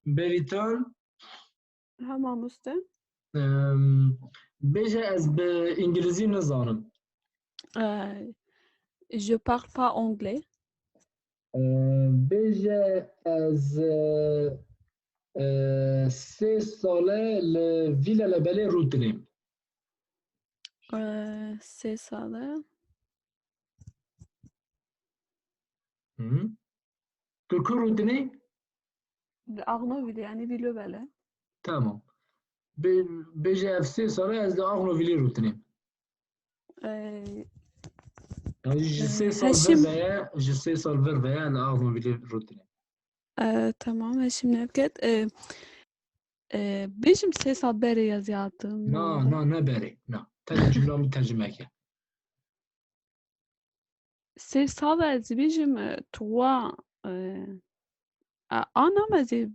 berîtan. Ha, mamoste. Em, bêje ez bi îngilîzî nizanim. Euh, je parle pas anglais. Em, bêje ez, e, e, sê sal e li Vîla Lebelê rûtinêm. Euh, sê sal e. Hı. Tu ku rûtinê? Li Arnovilê, yanî Vîlo bele. Tamam. Bê-, bêje ev sê sal e ez li Arnovilê rûtinêm. Ee, Yani ji Ee, sê sal Heşim- vir ve ye, ji sê sal vir ve ye li Arnovilê rûtinêm. Ee, tamam, Heşim ne biket? Ee, ee, bêjim sê sal berê ya ziyatim. Na, na, ne berê. Na. Te cümle min tercüme ke. Sê sal ez bêjim, e, tuwa, e, a, anam ez ê,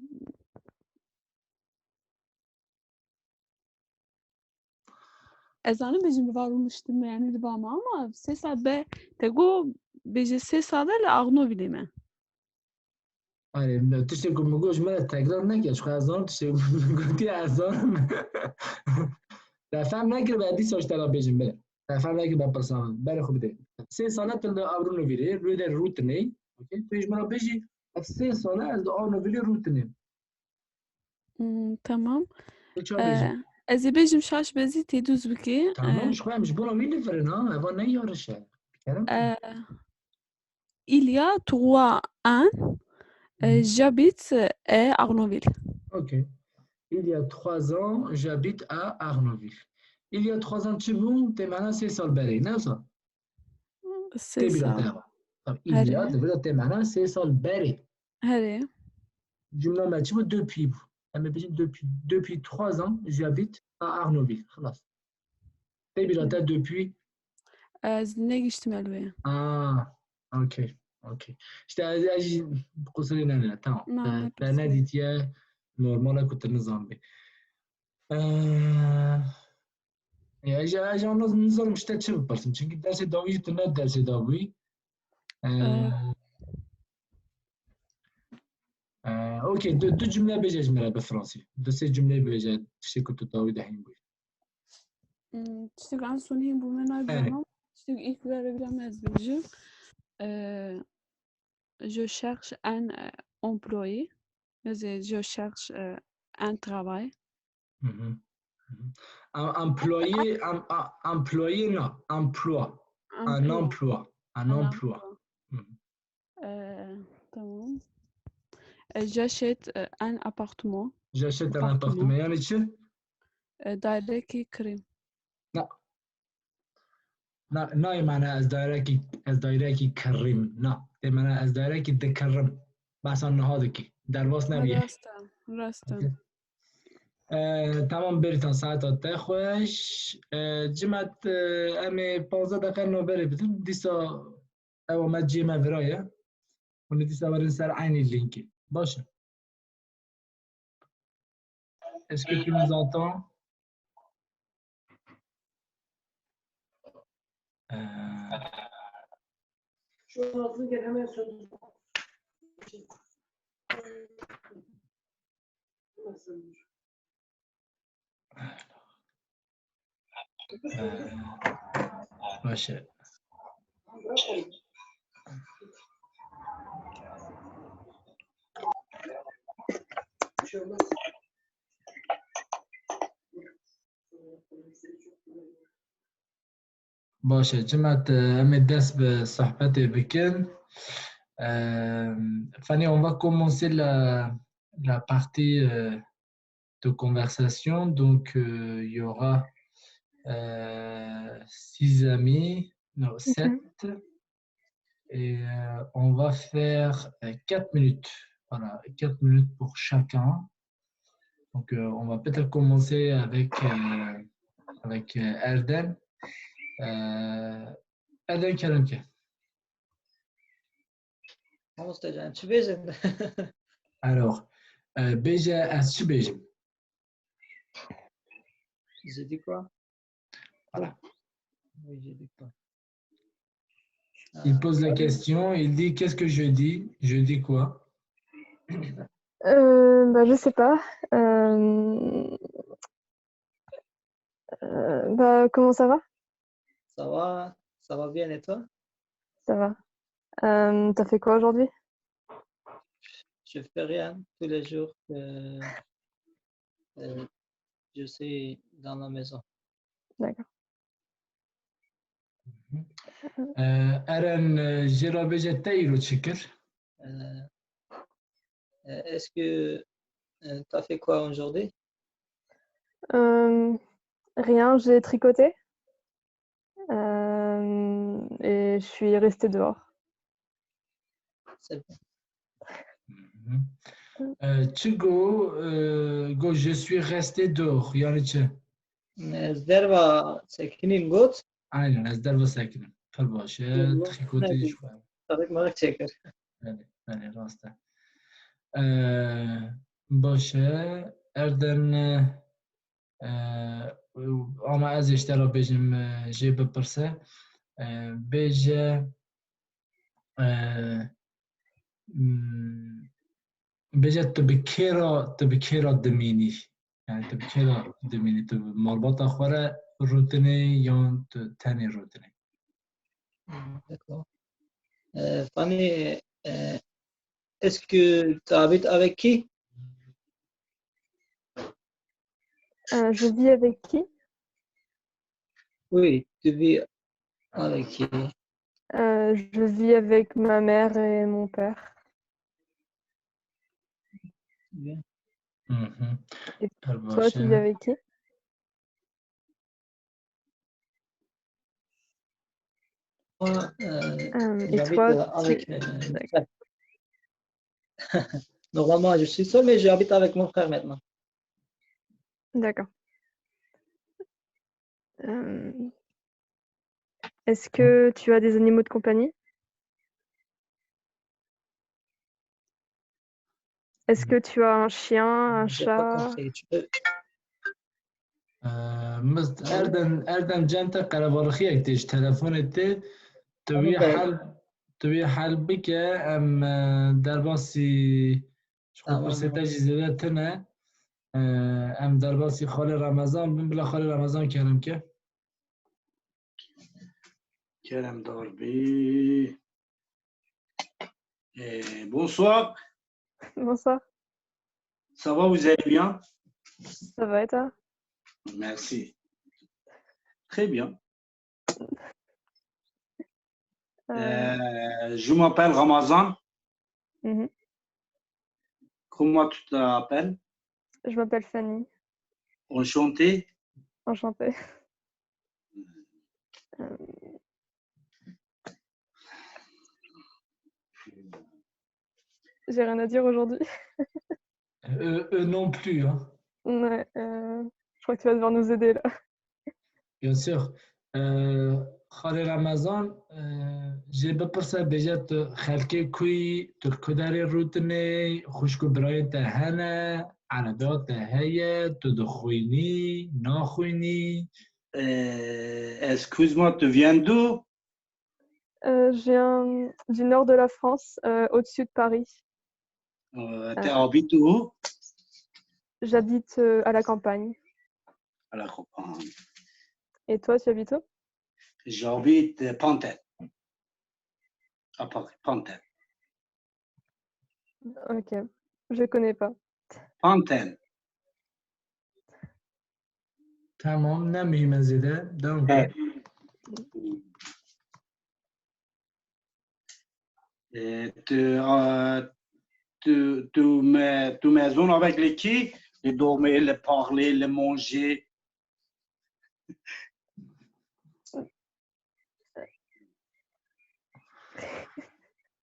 ez zanim bêjim li va rûniştim, yani li va me, ama sê sal be, te got bêje sê sal e li Arnovilê me. Erê, ne, tiştê ku min got ji me re tekrar neke, ji xwe ez zanim tiştê ku min gotiye ez zanim. Te fem nekiribe, dîsa ji te re bêjim, bile. Te fem nekiribe pirsa min. Berê xwe bidê. Sê sal e tu li Arnovilê, rû de rûtinê. Okey? Tu ji min re bêjî, ev sê sal e ez li Arnovilê rûtinêm. Hmm, tamam. Tu çawa bêjî? Ee, ez ê bêjim şaş bezî tê dûz bikê. Tamam, Ee, ji xwe em ji bona wî nifirin ha. Eva ne yarış e. Kerem. Ee, il y a trois ans, euh, Mhm. j'habite, euh, à Arnoville. Ok. Il y a trois ans, j'habite à Arnoville. Il y a trois ans, çi bû? Tê mana sê sal berê, ne wisa? Sê Tê bîra sal. te eva. Tamam, il y a, Herê. tê bîra tê mana sê sal berê. Herê. Cümle me çi bû? Depuis bû. Em ê bêjin depuis, depuis trois ans, j'habite à Arnoville. Xelas. Tê bîra te depuis? Ez negiştim el wê. Aa, okey, okey. İşte ez, ez jî qusirê nenêne, tamam. Na, Te, ne te qusirê. Nedîtiye, normal e ku tu nizanibî. Ee, ya, ez, ez, ez nizanim ji te çi bipirsim. Çünkü dersê dawî jî tu ne dersê dawî. Ee, Ee. ee, okey, du, du cümle bêje ji me re bi fransî. Du sê cümle bêje, tiştê ku tu dawî de hîn bûyî. Hmm, tiştek an son hîn bû me Evet. nabînim. Tiştek ilk vere bîra me ez bêjim. Ee, je cherche un, euh, employé. Ez ê, je cherche, euh, un travail. Hı hı. Hı hı. Em-, Employé, em-, a-, employé na, emploi. Un Emploi. emploi. Un Un emploi. emploi. Hı hı. Ee, tamam. Ee, j'achète, euh, un appartement. J'achète un Appartement. Appartement. Yani çi? Ee, daireki kirim. Na. Na, nayê mana ez dairekî, ez dairekî kirîm. Na. Tê mana ez dairekî dikirim. Behsa niha dikî. Derbas nebîye. Rast e, rast e. Okey. Ee, tamam Beritan, saeta te xweş. Ee, cimet, e, em ê panzdeh deqe navberê bidin. Dîsa ew me cê me viraye. Hûn ê dîsa werin ser eynî linkê. Baş e. Est-ce que tu nous entends? Euh, euh, baş e. Baş e, cimet, e, em ê dest bi sohbetê bikin. Euh, Fanny, on va commencer la, la partie, euh, de conversation. Donc, euh, il y aura, euh, six amis, non, sept. Et, euh, on va faire, euh, quatre minutes. Voilà, quatre minutes pour chacun. Donc, euh, on va peut-être commencer avec, euh, avec, euh, Erden. Euh, Erden, kerem ke. Mamoste can, çi bêjin? Alors, euh, bêje ez çi bêjim? J'ai dit quoi? Voilà. Oui, j'ai dit quoi? Il pose la question, il dit, qu'est-ce que je dis? Je dis quoi? Euh, bah, je sais pas. Euh, euh, bah, comment ça va? Ça va, ça va bien et toi? Ça va. Euh, t'as fait quoi aujourd'hui? Je fais rien tous les jours. Euh, euh, je suis dans la maison. D'accord. Ee, Eren, e, jê re bêje te îro çi kir? Euh, Euh, est-ce que euh, tu as fait quoi aujourd'hui? Euh, rien, j'ai tricoté. Euh, et je suis restée dehors. C'est bon. Mhm. Ee, çi got, e, got, je suis resté dehors, yani çi? Ez derva sekinîm got. Aynen, ez derva sekinim. Pir baş e, Eyvallah. Trikotê ji xwe. Tarık marık çekir. Belê, belê, rast e. Ee, baş e, Erden, e, e, ama ez ê ji te re bêjim, e, jê bipirse. E, bêje, e, hmm, bêje tu bi kê re, tu bi kê re dimînî? Yani tu bi kê re dimînî? Tu bi malbata xwe re rûtinî yan tu tenê rûtinî? Hmm, d'accord. Euh, Fanny, euh, est-ce que tu habites avec qui? Euh, je vis avec qui? Oui, tu vis avec qui? Euh, je vis avec ma mère et mon père. Bien. Mhm. Et Pir baş Toi, tu vis e. Avec qui? Moi, euh, Euh, et j'habite toi, euh, tu- avec euh, mon frère. Normalement, je suis seul, mais j'habite avec mon frère maintenant. D'accord. Euh, Est-ce que tu as des animaux de compagnie? Est-ce que tu as un chien, un J'ai pas chat? Compris. Tu peux... Ee, Mist Erden, Erden cem te qerebalixiyek tê ji telefonê tê. Tu wî Tamam, ben- hel, tu wî hel bike, em, e, derbasî ji xwe Tamam. Pirsê te jî zêde tune. Ee, em derbasî Xalê Remezan bin, bila Xalê Remezan kerem ke. Kerem Darbi. Eh, bonsoir. Bonsoir. Ça va, vous allez bien? Ça va et toi? Merci. Très bien. Euh, Euh, je m'appelle Ramazan. Mhm. Comment tu t'appelles? Je m'appelle Fanny. Enchanté. Enchantée. Euh, J'ai rien à dire aujourd'hui. Eux, eux non plus, hein. Ouais, euh, je crois que tu vas devoir nous aider là. Bien sûr. Ee, Xalê Remezan, ee, jê bipirse, bêje tu xelkê ku yî, tu li ku derê rûtinê, xwişk û birayên te hene, erebeya te heye, tu dixwînî, naxwînî? Euh, excuse-moi, tu viens d'où? Euh, je viens du nord de la France, euh, au-dessus de Paris. Euh, tu habites où? J'habite euh, à la campagne. À la campagne. Et toi, tu habites où? J'habite Pantin. À Paris, Pantin. Ok, je connais pas. Pantin. Tamam, ne mühim e zêde. Devam Evet. ke. Et tu, euh, tu, tu, mais, tu maison avec les qui? Les dormir, les parler, les manger.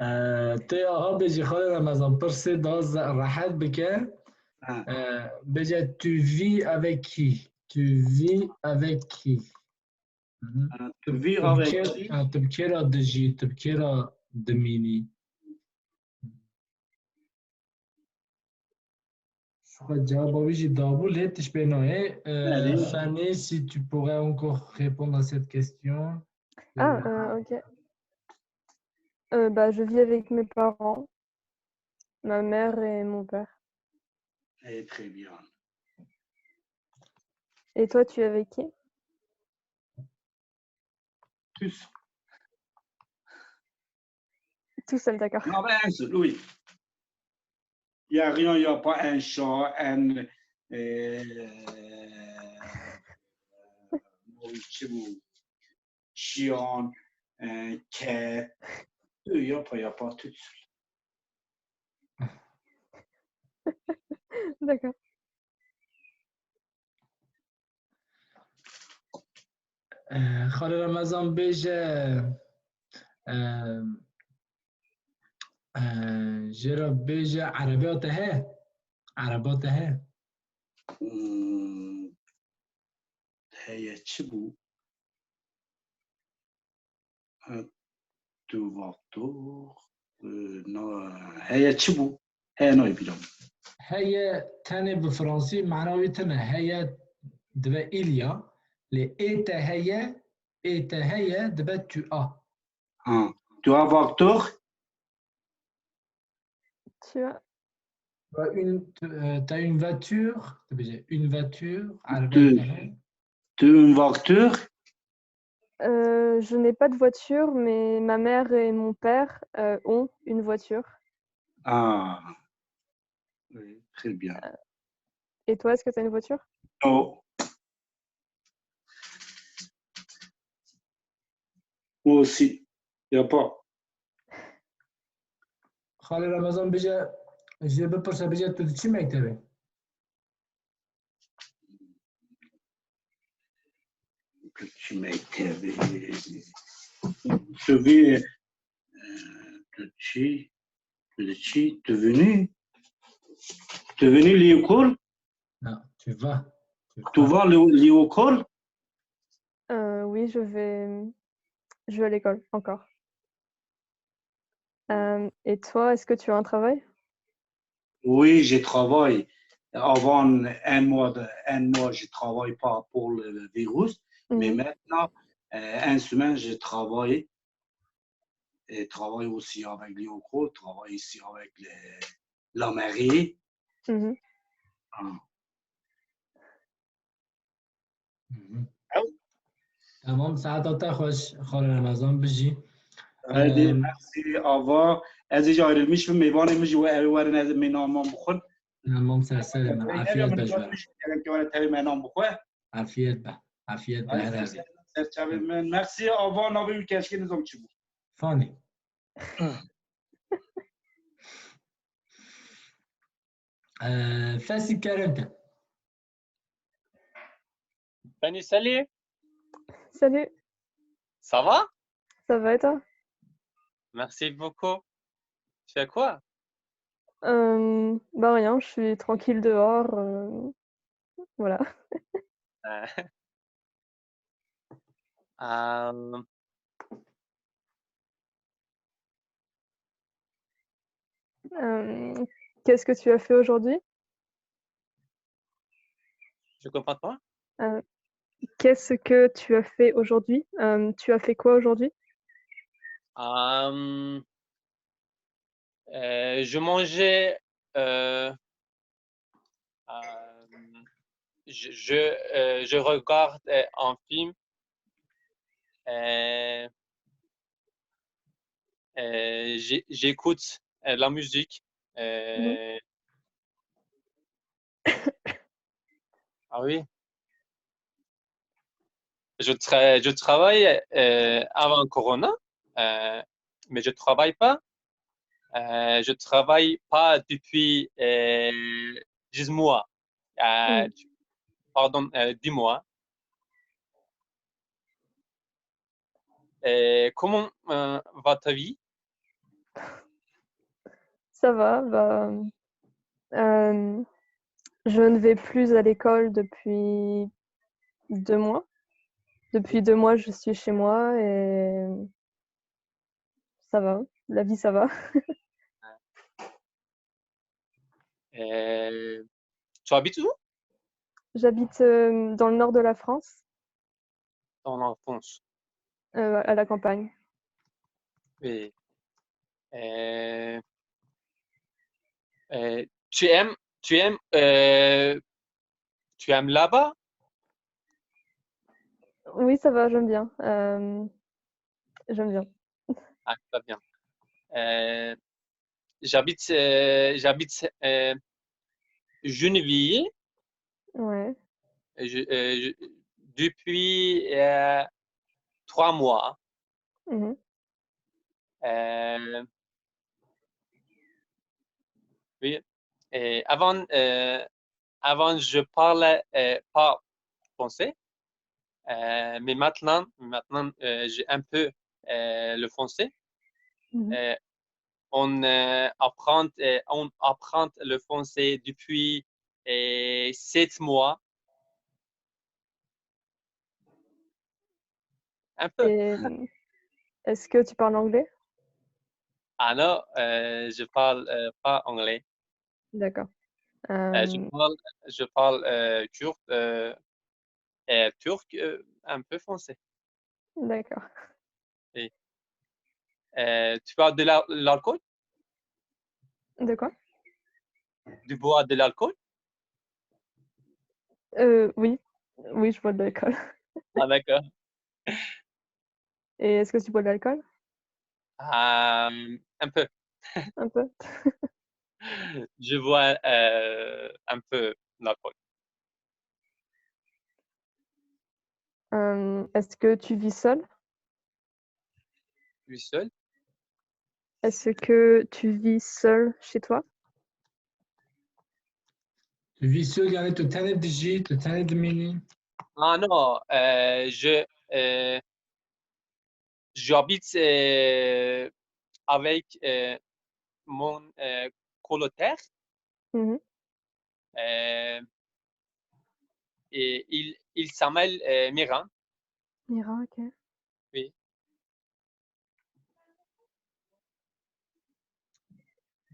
Ee, tê aha bêjî Xalê Remezan, pirsê da ze-, rehet bike. Ha. Ee, bêje tu vis avec qui? Tu vis avec qui? Mhm. Euh, tu vis Tu avec bi kê, qui? ha, tu bi kê re dijî, tu bi kê re dimînî? Ji xwe cewaba wî jî dabû, lê tişt pê nayê. Ee, Belê. Fanny, si tu pourrais encore répondre à cette question. Ah, euh, ok. Euh, bah, je vis avec mes parents, ma mère et mon père. Eh, très bien. Et toi, tu es avec qui? Tous. Tout seul, d'accord. Non, mais un seul, oui. Il n'y a rien, il n'y a pas un chat, un, euh, chien, un cat. Il n'y a pas, il n'y a pas tout seul. D'accord. Eh, Xalê Remezan bêje, eh, eh, jê re bêje erebeya te heye? Erebeya te heye? Hmm, heye çi bû? Ha, tu vaktor, e, na, heye çi bû? Heye nayê bîra min. Heye tenê bi fransî mana wî tune. Heye dibe il y a, lê ê te heye, ê te heye dibe tu as. Ha, tu as vaktor? Tu as... T'as une, tu, euh, t'as une voiture, dibêje une voiture, Tu, tu as une voiture? Euh, je n'ai pas de voiture, mais ma mère et mon père euh, ont une voiture. Ah, oui, très bien. Et toi, est-ce que tu as une voiture? Oh. Moi aussi, il n'y a pas. Xalê Remezan bêje, jê bipirse bêje tu diçî mektebê? Tu diçî mektebê. Tu vis, euh, tu diçî, tu diçî, tu venu, tu venu l'école? Non, tu vas. Tu vas l'école? Euh, oui, je vais, je vais à l'école encore. Euh, et toi, est-ce que tu as un travail? Oui, je travaille. Avant un mois, de, un mois, je travaille pas pour le virus, mais maintenant, euh, une semaine, je travaille. Et travaille aussi avec l'école, travaille ici avec les, la mairie. Mhm. Ah. Tamam, saeta te xweş, Xalê Remezan, bijî. Hadi, merci, ava. Ez ê ayrılmış bir meyvanê min jî we ew werin ez ê mêna min bixwin. Tamam, ser serê min. Afiyet be ji we. Gerek were tevî mêna bixwe. Afiyet be. Afiyet be, her her. Serçavê min. Merci, ava, navê wî keşkê nizam çi bû. Fanî. Ee, Fesî kerem te. Fanny, salut. Salut, Ça va? Ça va et toi? Merci beaucoup. Tu fais quoi? Euh, bah rien, je suis tranquille dehors. Euh, voilà. Euh, euh, Euh, qu'est-ce que tu as fait aujourd'hui? Je comprends pas. Euh, qu'est-ce que tu as fait aujourd'hui? Euh, tu as fait quoi aujourd'hui? Euh, euh, je mangeais, euh, euh, je, je, euh, je regarde euh, un film. Euh, euh, j'ai- j'écoute euh, la musique. Euh, Ah oui. Je, tra- je travaille euh, avant Corona, euh, mais je travaille pas. Euh, je travaille pas depuis euh, dix mois. Euh, Pardon, euh, dix mois. Et comment euh, va ta vie? Ça va, bah, euh, je ne vais plus à l'école depuis deux mois. Depuis deux mois, je suis chez moi et ça va, la vie ça va. Euh, tu habites où? J'habite euh, dans le nord de la France, Dans la France. Euh, à la campagne. Et, euh, euh, tu aimes, tu aimes, euh, tu aimes là-bas? Oui, ça va, j'aime bien. Euh, j'aime bien. Ah, très bien. Euh, j'habite, euh, j'habite euh, Gennevilliers. Ouais. Je- euh, je- depuis euh, trois mois. Mhm. Euh, oui. euh, avant, euh, avant, je parlais, euh, pas français. Euh, mais maintenant, maintenant, euh, j'ai un peu, euh, le français. Mhm. Euh, on, euh, apprend, euh, on apprend le français depuis, euh, sept mois. Un peu. Et est-ce que tu parles anglais? Ah non, euh, je parle, euh, pas anglais. D'accord. Euh, je Euh, parle, je parle, euh, kurde, euh, et turc, euh, un peu français. D'accord. Et, euh, tu bois de la- l'alcool? De quoi? Tu bois de l'alcool? Euh, oui. Oui, je bois de l'alcool. Ah, d'accord. Et est-ce que tu bois de l'alcool? Euh, un peu. Un peu. Je bois, euh, un peu l'alcool. Euh, est-ce que tu vis seul? Tu vis seul? Est-ce que tu vis seul chez toi? Tu vis seul, yani tu tenê dijî, tu tenê dimînî. Ah non, euh, je, euh, j'habite, euh, avec, euh, mon, euh, colocataire. Mhm. Euh, et il, il s'appelle, euh, Mira. Mira, ok. Oui.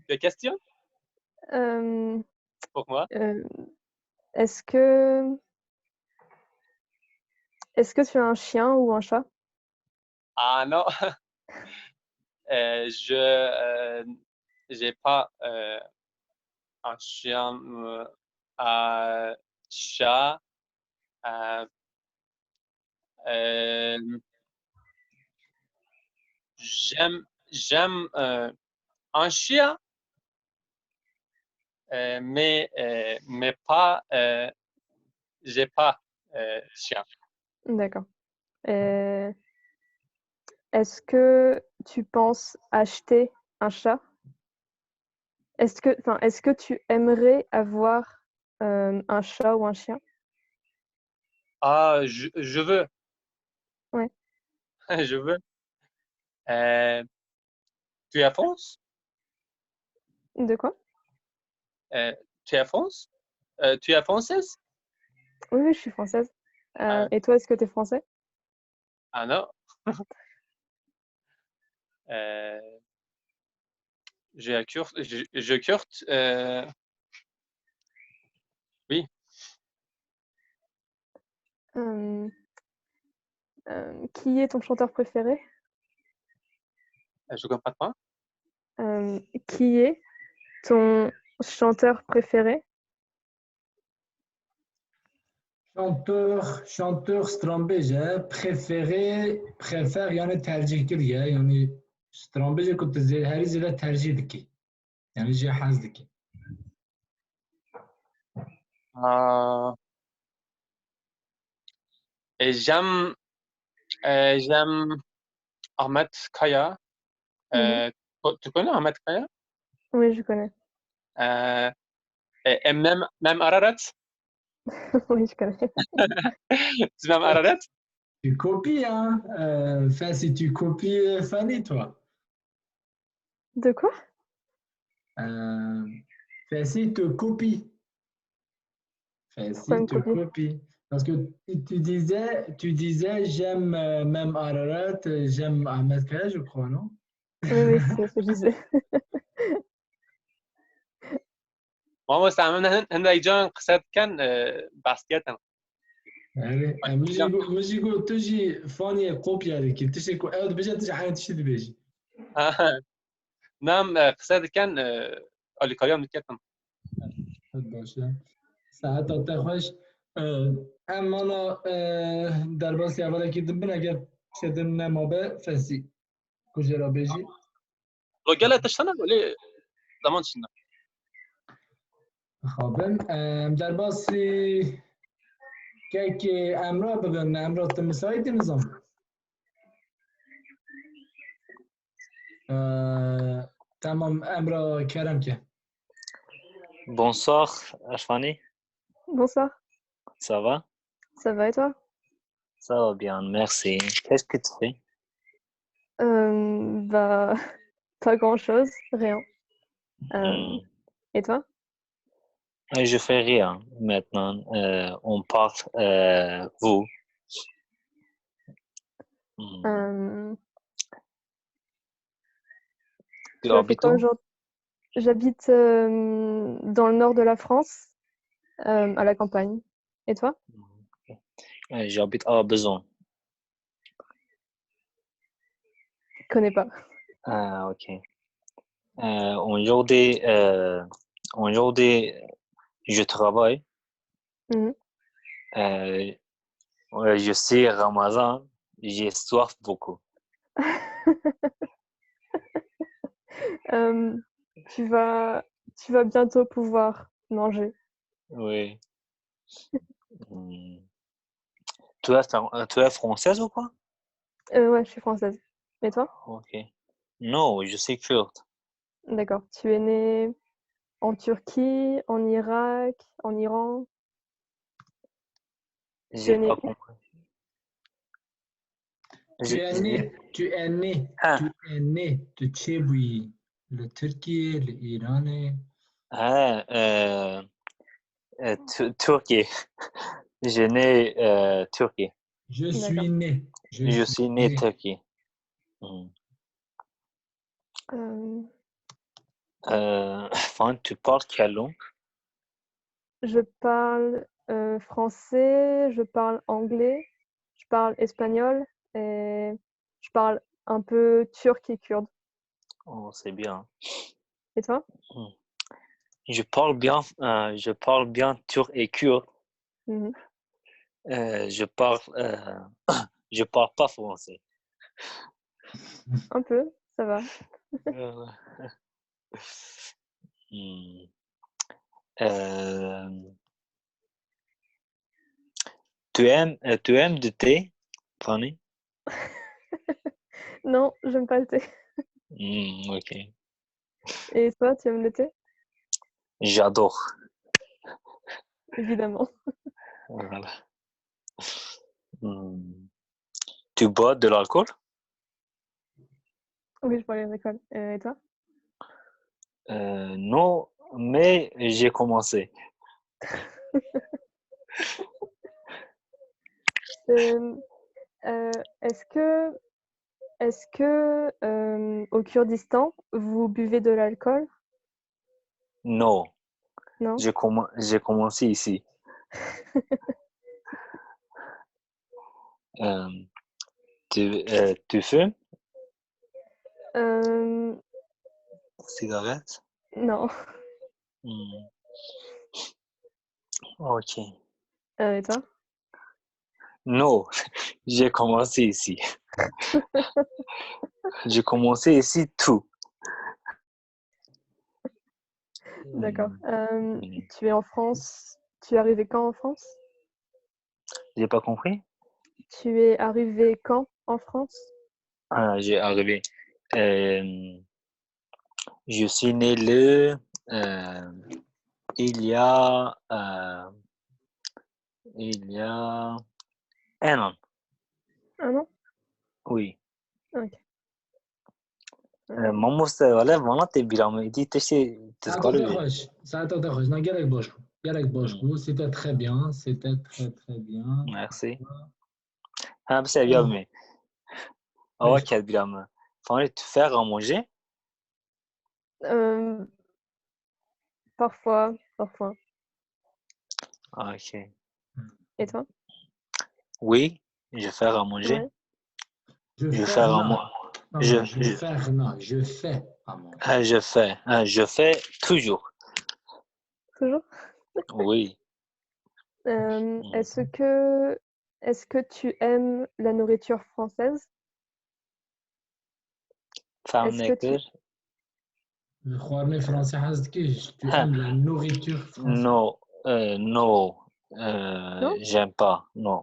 Des questions Euh, pour moi? euh, est-ce que est-ce que tu as un chien ou un chat? Ah non. Euh, je, euh, j'ai pas, euh, un chien, euh, un chat, euh, euh, j'aime, j'aime, euh, un chien, euh, mais, euh, mais pas, euh, j'ai pas, euh, chien. D'accord. Euh, est-ce que tu penses acheter un chat? Est-ce que, enfin, est-ce que tu aimerais avoir euh, un chat ou un chien? Ah, je, je veux. Ouais. Je veux. Euh, tu es France? De quoi? Euh, tu es France? Euh, tu es française? Oui, oui, je suis française. Euh, Ah. Et toi, est-ce que tu es français? Ah non. Euh, je kurde, je, je kurde, euh, oui. Euh, euh, qui est ton chanteur préféré? Euh, je comprends pas. Euh, qui est ton chanteur préféré? Chanteur, chanteur stranbêj e, préféré, préfère yani tercîh kiriye, yani stranbêjê ku tu zê-, herî zêde tercîh dikî. Yani jê hez dikî. Euh, et j'aime, euh, j'aime Ahmed Kaya. Mhm. Euh, tu, tu connais Ahmed Kaya? Oui, je connais. Euh, et, et même, même Ararat. Oui, je connais. Tu aimes Ararat? Tu copies, hein? Euh, Fesî, tu copies, euh, Fanny, toi. De quoi? Euh, Fesî te copie. Fesî Pourquoi me te copier? Copie. Parce que tu, tu disais, tu disais, j'aime, euh, même Ararat, euh, j'aime Ahmed Kaya, je crois, non? Oui, oui, c'est ce que je disais. Mamoste, em hin-, hindek caran qise dikin, e, behs dikin. Yani, e, min jî got, min jî got, tu jî Fanî kopya dikî. Tiştê ku ew dibêje, tu jî heyn tiştî dibêjî. Nam, e, qise dikin, e, alîkariya min dikin. Baş e. Saeta te xweş. E, em mana, e, derbasî hevalekî din bin, eger tiştê din nemabe, Fesî. Ku jê re bêjî. Lo gele tiştana, lê zaman tiştana. Xabin, em derbasî kekê Emra bibin. Emra, tu misaîtî nizam? Ee, tamam, Emra, kerem ke. Bonsoir, Ashwani. Bonsoir. Ça va? Ça va et toi? Ça va bien, merci. Qu'est-ce que tu fais? Euh, bah, pas grand-chose, rien. Euh, Hmm. Et toi? Euh, Je fais rien maintenant. Euh, on parle, euh, vous. Hmm. Euh, Tu tu as fait habites quoi où? Aujourd'hui? J'habite euh, dans le nord de la France, euh, à la campagne. Et toi? Euh, J'habite à Besançon. Je connais pas. Ah, ok. Euh, aujourd'hui, euh, aujourd'hui, je travaille. Mhm. Euh, ouais, je suis Ramadan, j'ai soif beaucoup. Euh, tu vas, tu vas bientôt pouvoir manger. Oui. Hmm. Tu es, fran- euh, tu es française ou quoi? Euh, ouais, je suis française. Et toi? Ok. Non, je suis kurde. D'accord. Tu es né en Turquie, en Irak, en Iran? Tu es J'ai né pas où? Compris. Tu J'ai- es j'ai- né, tu es né, Ah. Tu es né, tu çêbûyî li Tirkiyê, li Îranê. Ah, euh, euh, Tu- Turquie. Je né euh, Turquie. Je suis D'accord. né. Je suis né Turquie. Hmm. Euh, Euh, Enfin, tu parles quelle langue? Je parle euh, français, je parle anglais, je parle espagnol et je parle un peu turc et kurde. Oh, c'est bien. Et toi? Je parle bien, euh, je parle bien turc et kurde. Mhm. Euh, je parle, euh, je parle pas français. Un peu, ça va. Euh, hmm. Euh, tu aimes, euh, tu aimes du thé, Fanny? Non, j'aime pas le thé. Hmm, ok. Et toi, tu aimes le thé? J'adore. Évidemment. Voilà. Hmm. Tu bois de l'alcool? Oui, je bois de l'alcool. Euh, et toi? Euh, non, mais j'ai commencé. Euh, euh, est-ce que, est-ce que euh, au Kurdistan, vous buvez de l'alcool? Non, Non? j'ai commen- j'ai commencé ici. Euh, tu, euh, tu fumes? Euh, Cigarette? Non. Hmm. Ok. Euh, et toi? Non, j'ai commencé ici. J'ai commencé ici tout. D'accord. Euh, Mhm. Tu es en France. Tu es arrivé quand en France? J'ai pas compris. Tu es arrivé quand en France? Ah, j'ai arrivé. Euh, je suis né le, euh, il y a, euh, il y a un an. Un an? Oui. Ok. Euh, Mamoste, wele vana tê bîra min, îdî tiştê tu Saeta dikarî te bî. xweş. Saeta te xweş. Na gelek baş bû. Gelek baş bû. C'était très bien. C'était très très bien. Merci. Ha, bi seviya bimê. Awa ket bîra min. Fanî, tu fais à manger? Euh, parfois, parfois. Ah, ok. Et toi? Oui, je fais à manger. Ouais. Je fais à na. manger. Non, Je- non, je je- fais na. Je fais à manger. Ah, je fais, ah, je fais toujours. Toujours? Oui. Euh, est-ce que, est-ce que tu aimes la nourriture française? Femme Est-ce que tu- Necker. Li xwarinê fransî hez dikî? Tu Ha. Aimes la nourriture française? Non, euh, non, euh, Non? J'aime pas, non.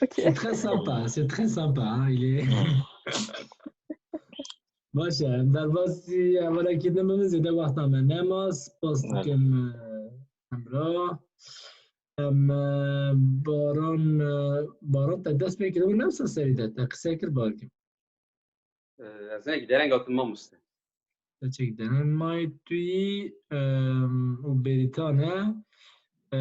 Ok. C'est très sympa, c'est très sympa, hein, il est... Baş e, em derbasî hevalekî din bibin, zêde wexta me nema. Spas dikim, e, Emrah. Em, e, Baran, e, Baran te dest pê kiribû, ne wisa serî de, te qisey kir, bakim. E, ez ne giderenga tu mamoste. Te çek denen may tu yî, e, û Bêrîtan e. E,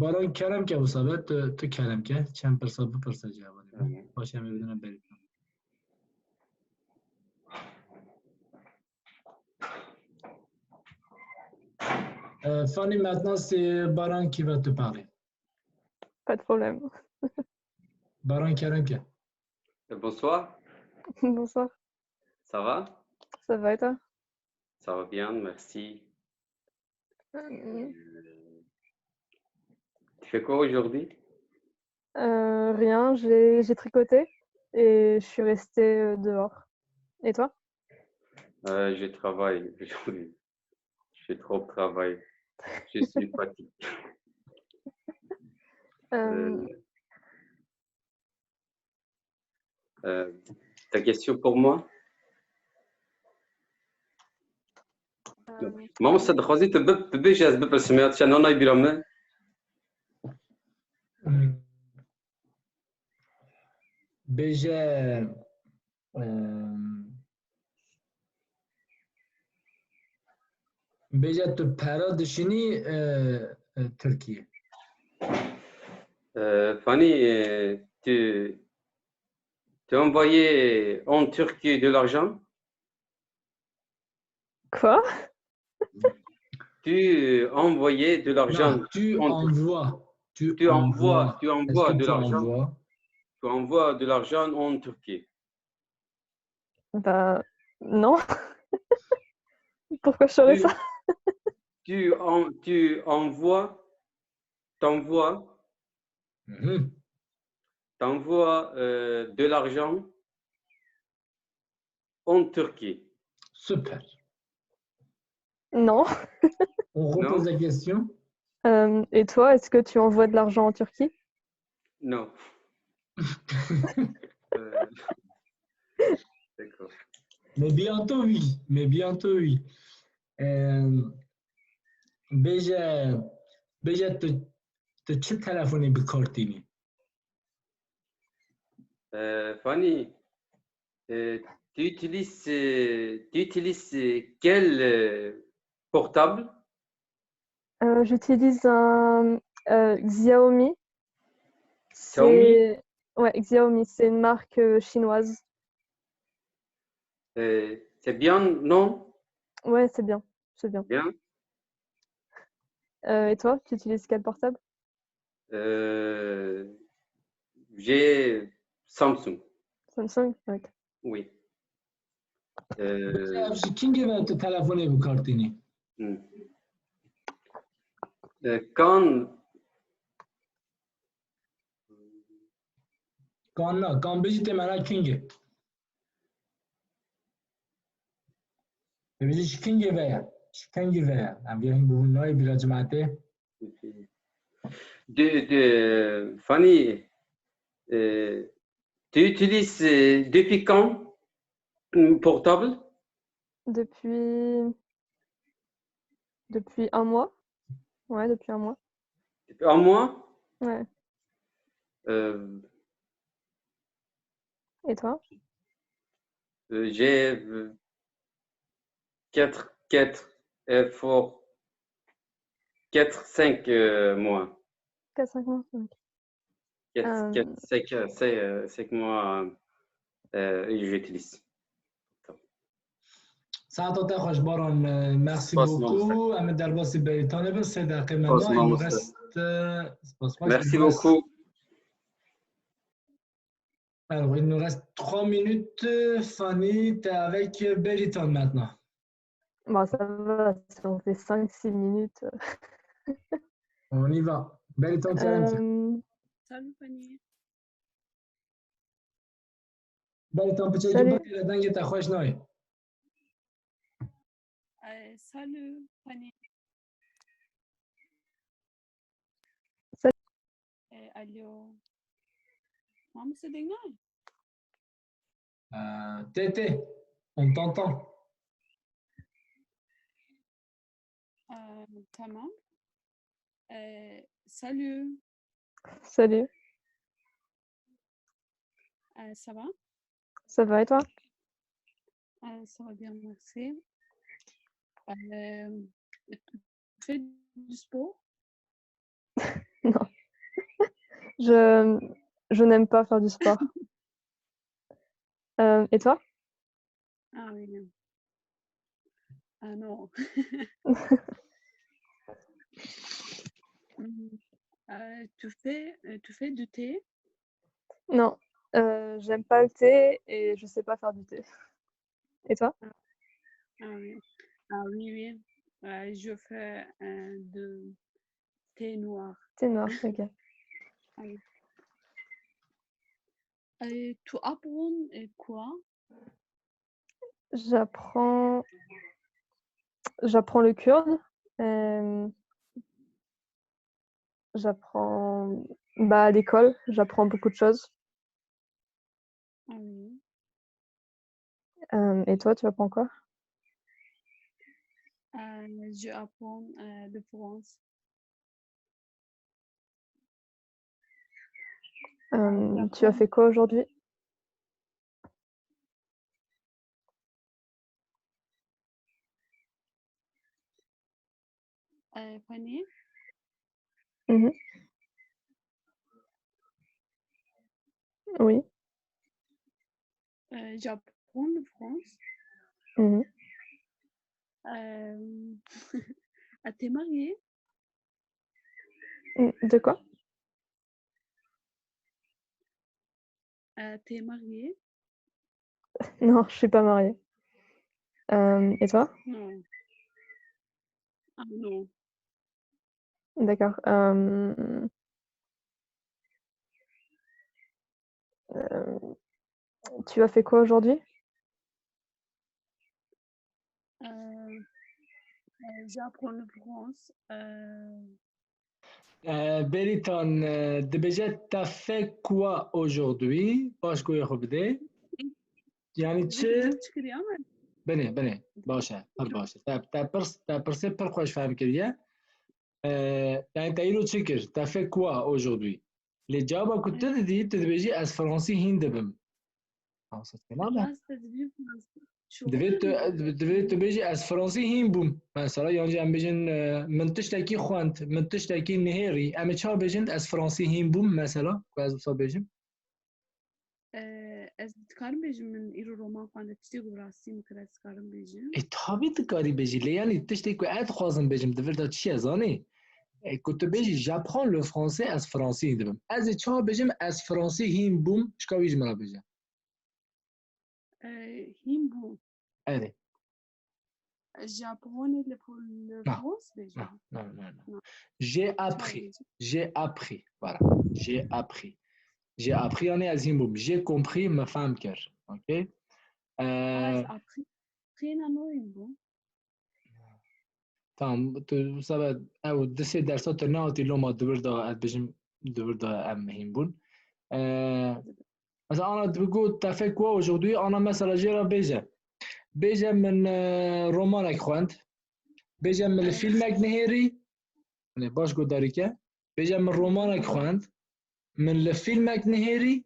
Baran kerem ke wisa be, tu, tu kerem ke. Çend pirsa bipirse cevabê. Tamam. Baş em ê bidine Bêrîtan. Euh, Fanny, maintenant, c'est Baran qui va te parler. Pas de problème. Baran kerem ke. Euh, bonsoir. Bonsoir. Ça va ? Ça va et toi ? Ça va bien, merci. Euh, tu fais quoi aujourd'hui ? Euh, rien, j'ai, j'ai tricoté et je suis restée, euh, dehors. Et toi ? Euh, je travaille aujourd'hui. Je trop travaille. Je suis fatigué. Euh, Euh, euh, ta question pour moi ? Euh, Mamoste, dixwazî tu bi-, bibêje, ez bipirsim ya, tu çend nanayî bîra min? Hmm. Bêje, em, bêje tu pera dişînî, e, e, Tirkiyê? Euh, Fanny, euh, tu, tu envoyais en Turquie de l'argent ? Quoi ? Tu envoyais de l'argent. Non, tu en, envoies. Tu envoies, tu envoies de l'argent. Est-ce que tu envoies ? Tu envoies de l'argent en Turquie. Bah, non. Pourquoi je saurais ça ? Tu, tu en, tu envoies, t'envoies, mhm, t'envoies, euh, de l'argent en Turquie. Super. Non. On repose la question. Euh, et toi, est-ce que tu envoies de l'argent en Turquie ? Non. Euh, d'accord. Mais bientôt, oui. Mais bientôt, oui. Euh, bêje, bêje tu, tu çi telefonî bi kar tînî? Euh, Fanny, euh, tu utilises, euh, tu utilises, euh, quel, euh, portable ? Euh, j'utilise un, euh, Xiaomi. Xiaomi ? C'est, ouais, Xiaomi, c'est une marque, euh, chinoise. Euh, c'est bien, non ? Ouais, c'est bien, c'est bien. Bien. Euh, et toi, tu utilises quel portable ? Euh, j'ai Samsung. Samsung, ok. Oui. Euh, Ev ji kîngê ve tu telefonê bi kar tînî? Hmm. Euh, kan Kan na, kan bêjî tê mena kîngê. Dibêjî ji kîngê ve ye. Ji kîngê ve ye. Em vê hîn bûbûn nayê bîra cimetê. De, de, Fanny, euh, tu utilises, euh, depuis quand, euh, portable ? Depuis, depuis un mois. Ouais, depuis un mois. Depuis un mois ? Ouais. Euh, Et toi ? Euh, j'ai, euh, quatre, quatre, euh, fort, quatre, cinq, euh, mois. Quatre, cinq mois, ok. Quatre, euh, quatre, cinq, euh, cinq, euh, cinq mois, euh, j'utilise. Saeta te xweş, Baran. Merci beaucoup. Em ê derbasî Bêrîtanê bin, sê deqê me da. Il nous reste, euh, spas, spas. Merci beaucoup. Alors, il nous reste trois minutes. Fanny, t'es avec Bêrîtan maintenant. Bon, ça va, ça on fait cinq, six minutes. On y va. Bêrîtan, kerem ki. Euh, Salut, Fanny. Bêrîtan, piçekî bikire, dengê te xweş nayê. Eh, salut, Fanny. Salut. Eh, alo. Mamoste, deng nayê? Euh, Tété, on t'entend. Ee, tamam. Ee, salut. Salut, Ee, ça va? Ça va et toi? Ee, ça va bien, merci. Ee, tu fais du sport? Non. Je, je n'aime pas faire du sport. Euh, et toi? Ah oui, non. Ah non. Hmm. Euh, tu fais, euh, tu fais du thé? Non, euh, j'aime pas le thé et je sais pas faire du thé. Et toi? Ah oui. Ah oui, oui. Euh, je fais euh, de thé noir. Thé noir, ok. Et tu apprends euh, quoi? J'apprends, j'apprends le kurde. Euh, j'apprends, bah, à l'école, j'apprends beaucoup de choses. Ah oui. Euh, et toi, tu apprends quoi? Euh, je apprends euh, le français. Euh, tu as fait quoi aujourd'hui? Euh, Fanny? Mhm. Oui. Euh, j'apprends le français. Mhm. Euh, ah, t'es mariée? Mm, de quoi? Euh, t'es mariée? Non, je suis pas mariée. Euh, et toi? Non. Ah non. D'accord. Euh, euh, tu as fait quoi aujourd'hui? Euh, euh, j'apprends le français. Euh, Ee, Bêrîtan, e, dibêje, t'as fait quoi aujourd'hui? Paşgoyê xwe bidê. Yani çi? Çıkıyor ama Binê, binê. Baş e, pir baş e. Te, te pirs, te pirsê pir xweş fehm kiriye. Ee, yani te îro çi kir? T'as fait quoi aujourd'hui? Lê cewaba ku tu didî, tu dibêjî ez fransî hîn dibim. Fransız kelam e. Nasıl dedi bir Fransız? Şu Divê tu, divê tu bêjî ez fransî hîn bûm. Mesela, yan jî em bêjin, e, min tiştekî xwend, min tiştekî nihêrî. Em ê çawa bêjin, ez fransî hîn bûm, mesela, ku ez wisa bêjim? Ee, ez dikarim bêjim min îro roman xwende tiştê ku bi rastî min kir ez dikarim bêjim. E, tabi dikarî bêjî, lê yani tiştê ku ez dixwazim bêjim, di vir de çi ye, zanî? E, ku tu bêjî, j'apprends le français, ez fransî hîn dibim. Ez ê çawa bêjim, ez fransî hîn bûm, şika wî ji min re bêje. Ee, hîn bû. Erê. J'apprends le, le Non. français bêjim. Non, non, non, non. Non. J'ai Çawa appris. bêjim? J'ai appris. Voilà. J'ai appris. J'ai appris, yani ez hîn bûm. J'ai compris, me fehm kir. Ok? Ah, Ee, j'ai appris. Appris, non, non, hîn bû. Tamam, tu sebe ew di sê dersa tu nehatî loma di vir de, ez bêjim di vir de em hîn bûn. Ee, mesela ana dibe got, t'as fait quoi aujourd'hui? Ana mesela jê re bêje. Bêje min, e, romanek xwend. Bêje min li Evet. Fîlmek nihêrî. Hani baş guhdarî ke. Bêje min romanek xwend. Min li fîlmek nihêrî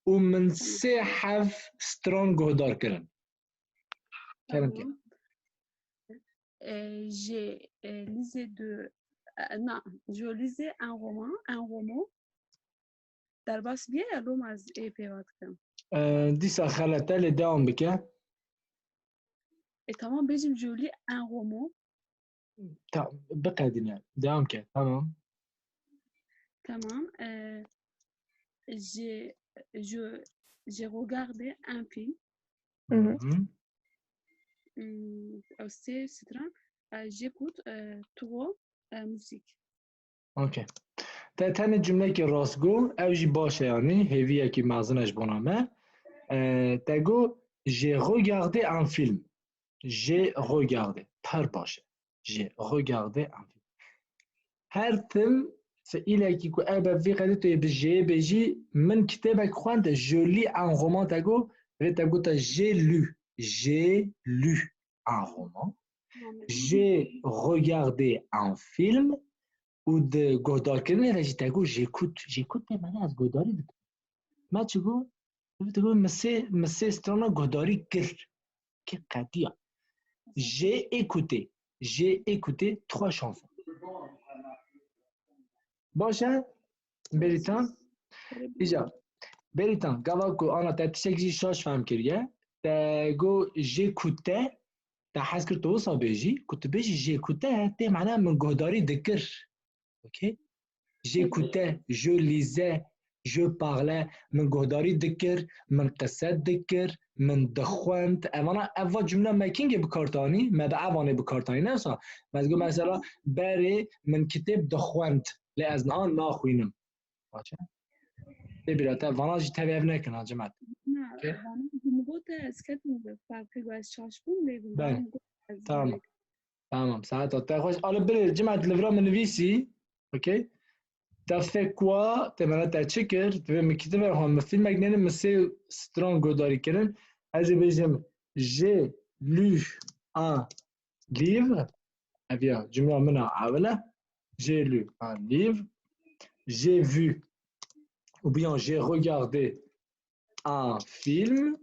û min sê heb stran guhdar kirin. Kerem ke. Tamam. Euh, j'ai euh, lisé de, euh, non, je lisais un roman, un roman. Derbas bîye ya loma ez ê pêva dikim. Ee, dîsa xelet e, lê devam bike. E tamam, bêjim je lis un roman. Tamam, biqedîne. Devam ke. Tamam. Tamam. Euh, j'ai, je, j'ai regardé un film. Mhm. Hı hı. Hmm, c'est, c'est très, euh, j'écoute euh, trop euh, musique. Okey. Te tenê cumlekî rast got, ew jî baş e, yanî hêviyekî mezin e ji bona me. Ee, te got, j'ai regardé un film. J'ai regardé. Pir baş e. J'ai regardé un film. Her tim fiîlekî ku ew be vî qedê tu yê bi j'ai bêjî, min kitêbek xwend, je lis un roman, te got, Divê te gota j'ai lu, j'ai lu un roman, j'ai regardé un film û di guhdarkirinê de jî te got j'écoute, j'écoute tê mane ez guhdarî dikim. Me çi got? Divê te got min sê, min sê strana guhdarî kir. Kir qediya. J'ai écouté. J'ai écouté trois chansons. Baş e? Bêrîtan? Îca. Bêrîtan, gava ku ana te tiştek jî şaş fehm kiriye, te got j'écoutais, te hez kir tu wisa bêjî, ku tu bêjî j'écoutais, tê mane min guhdarî dikir. Ok? J'écoutais, je lisais, je parlais, min guhdarî dikir, min qise dikir, min dixwend. Evana, ev va cumla me kîngê bi kar tanî? Me bi evanê bi kar tanî, ne wisa? Me digot mesela, berê min kitêb dixwend, lê ez niha naxwînim. Baş e? Tê bîra te, vana jî tevî ev nekin ha, Cimet. Na, Okey? Vana min got ez ketim bi ferqî got ez şaş bûm, lê Belê. Vana min got ez Tamam. Tamam, saeta te xweş. Ala birê, Cimet, li vira min nivîsî. Okey? Te fek wa, te mene te çi kir? Divê min kitêbe xwe, min fîlmek nênim, min sê stran guhdarî kirin. Ez ê bêjim, j'ai lu un livre. Ev ya, cumla min a ewil e. J'ai lu un livre. J'ai vu. Ou bien j'ai regardé un film.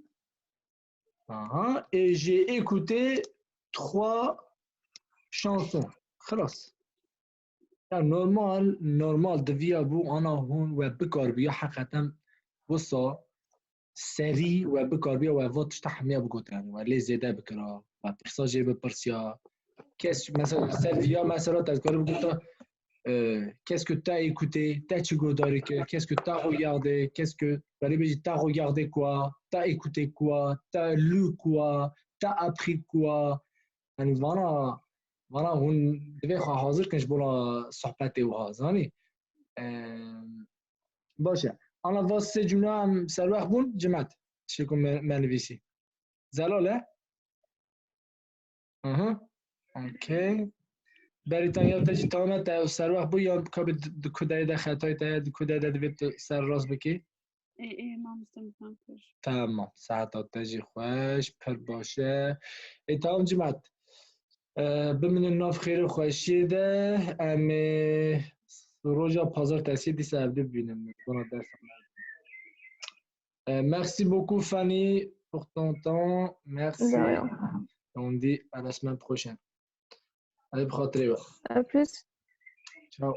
Aha. Et j'ai écouté trois chansons. Xelas. Ya normal, normal diviya bû ana hûn we bikarbiya heqeten wisa serî we bikarbiya we va tişta hemiya bigota, yani we lê zêde bikira, we pirsa jê bipirsiya. Kes, mesela, ser viya mesela te dikarî bigota, e, qu'est-ce que t'as écouté, te çi guhdarî kir, qu'est-ce que t'as regardé, qu'est-ce que, berê bêjî t'as regardé quoi, t'as écouté quoi, t'as lu quoi, t'as appris quoi. Yani vana, vana hûn divê xwe hazir kin ji bona sohbetê wiha, zanî? Em, baş e. Ana va sê cumle em serwext bûn, Cimet. Tiştê ku me, me nivîsî. Zelal e? Aha. Okey. Berîtan ya te jî tamam e, te serwext bû ya ka bi di, di kudeyê de xetayê te ye, di kudeyê de divê tu ser rast bikî? Ê, ê, mamoste min fam kir. Tamam, saeta te jî xweş, pir baş e. Ê, tamam Cimet. E, bimînin nav xêr û xweşiyê de, em ê roja pazartesiyê dîsa evdî bibînin. Bona dersa me. E, merci beaucoup Fanny pour ton temps. Merci. De rien. On dit à la semaine prochaine. Hadi bi xatirê we. À plus. Ciao.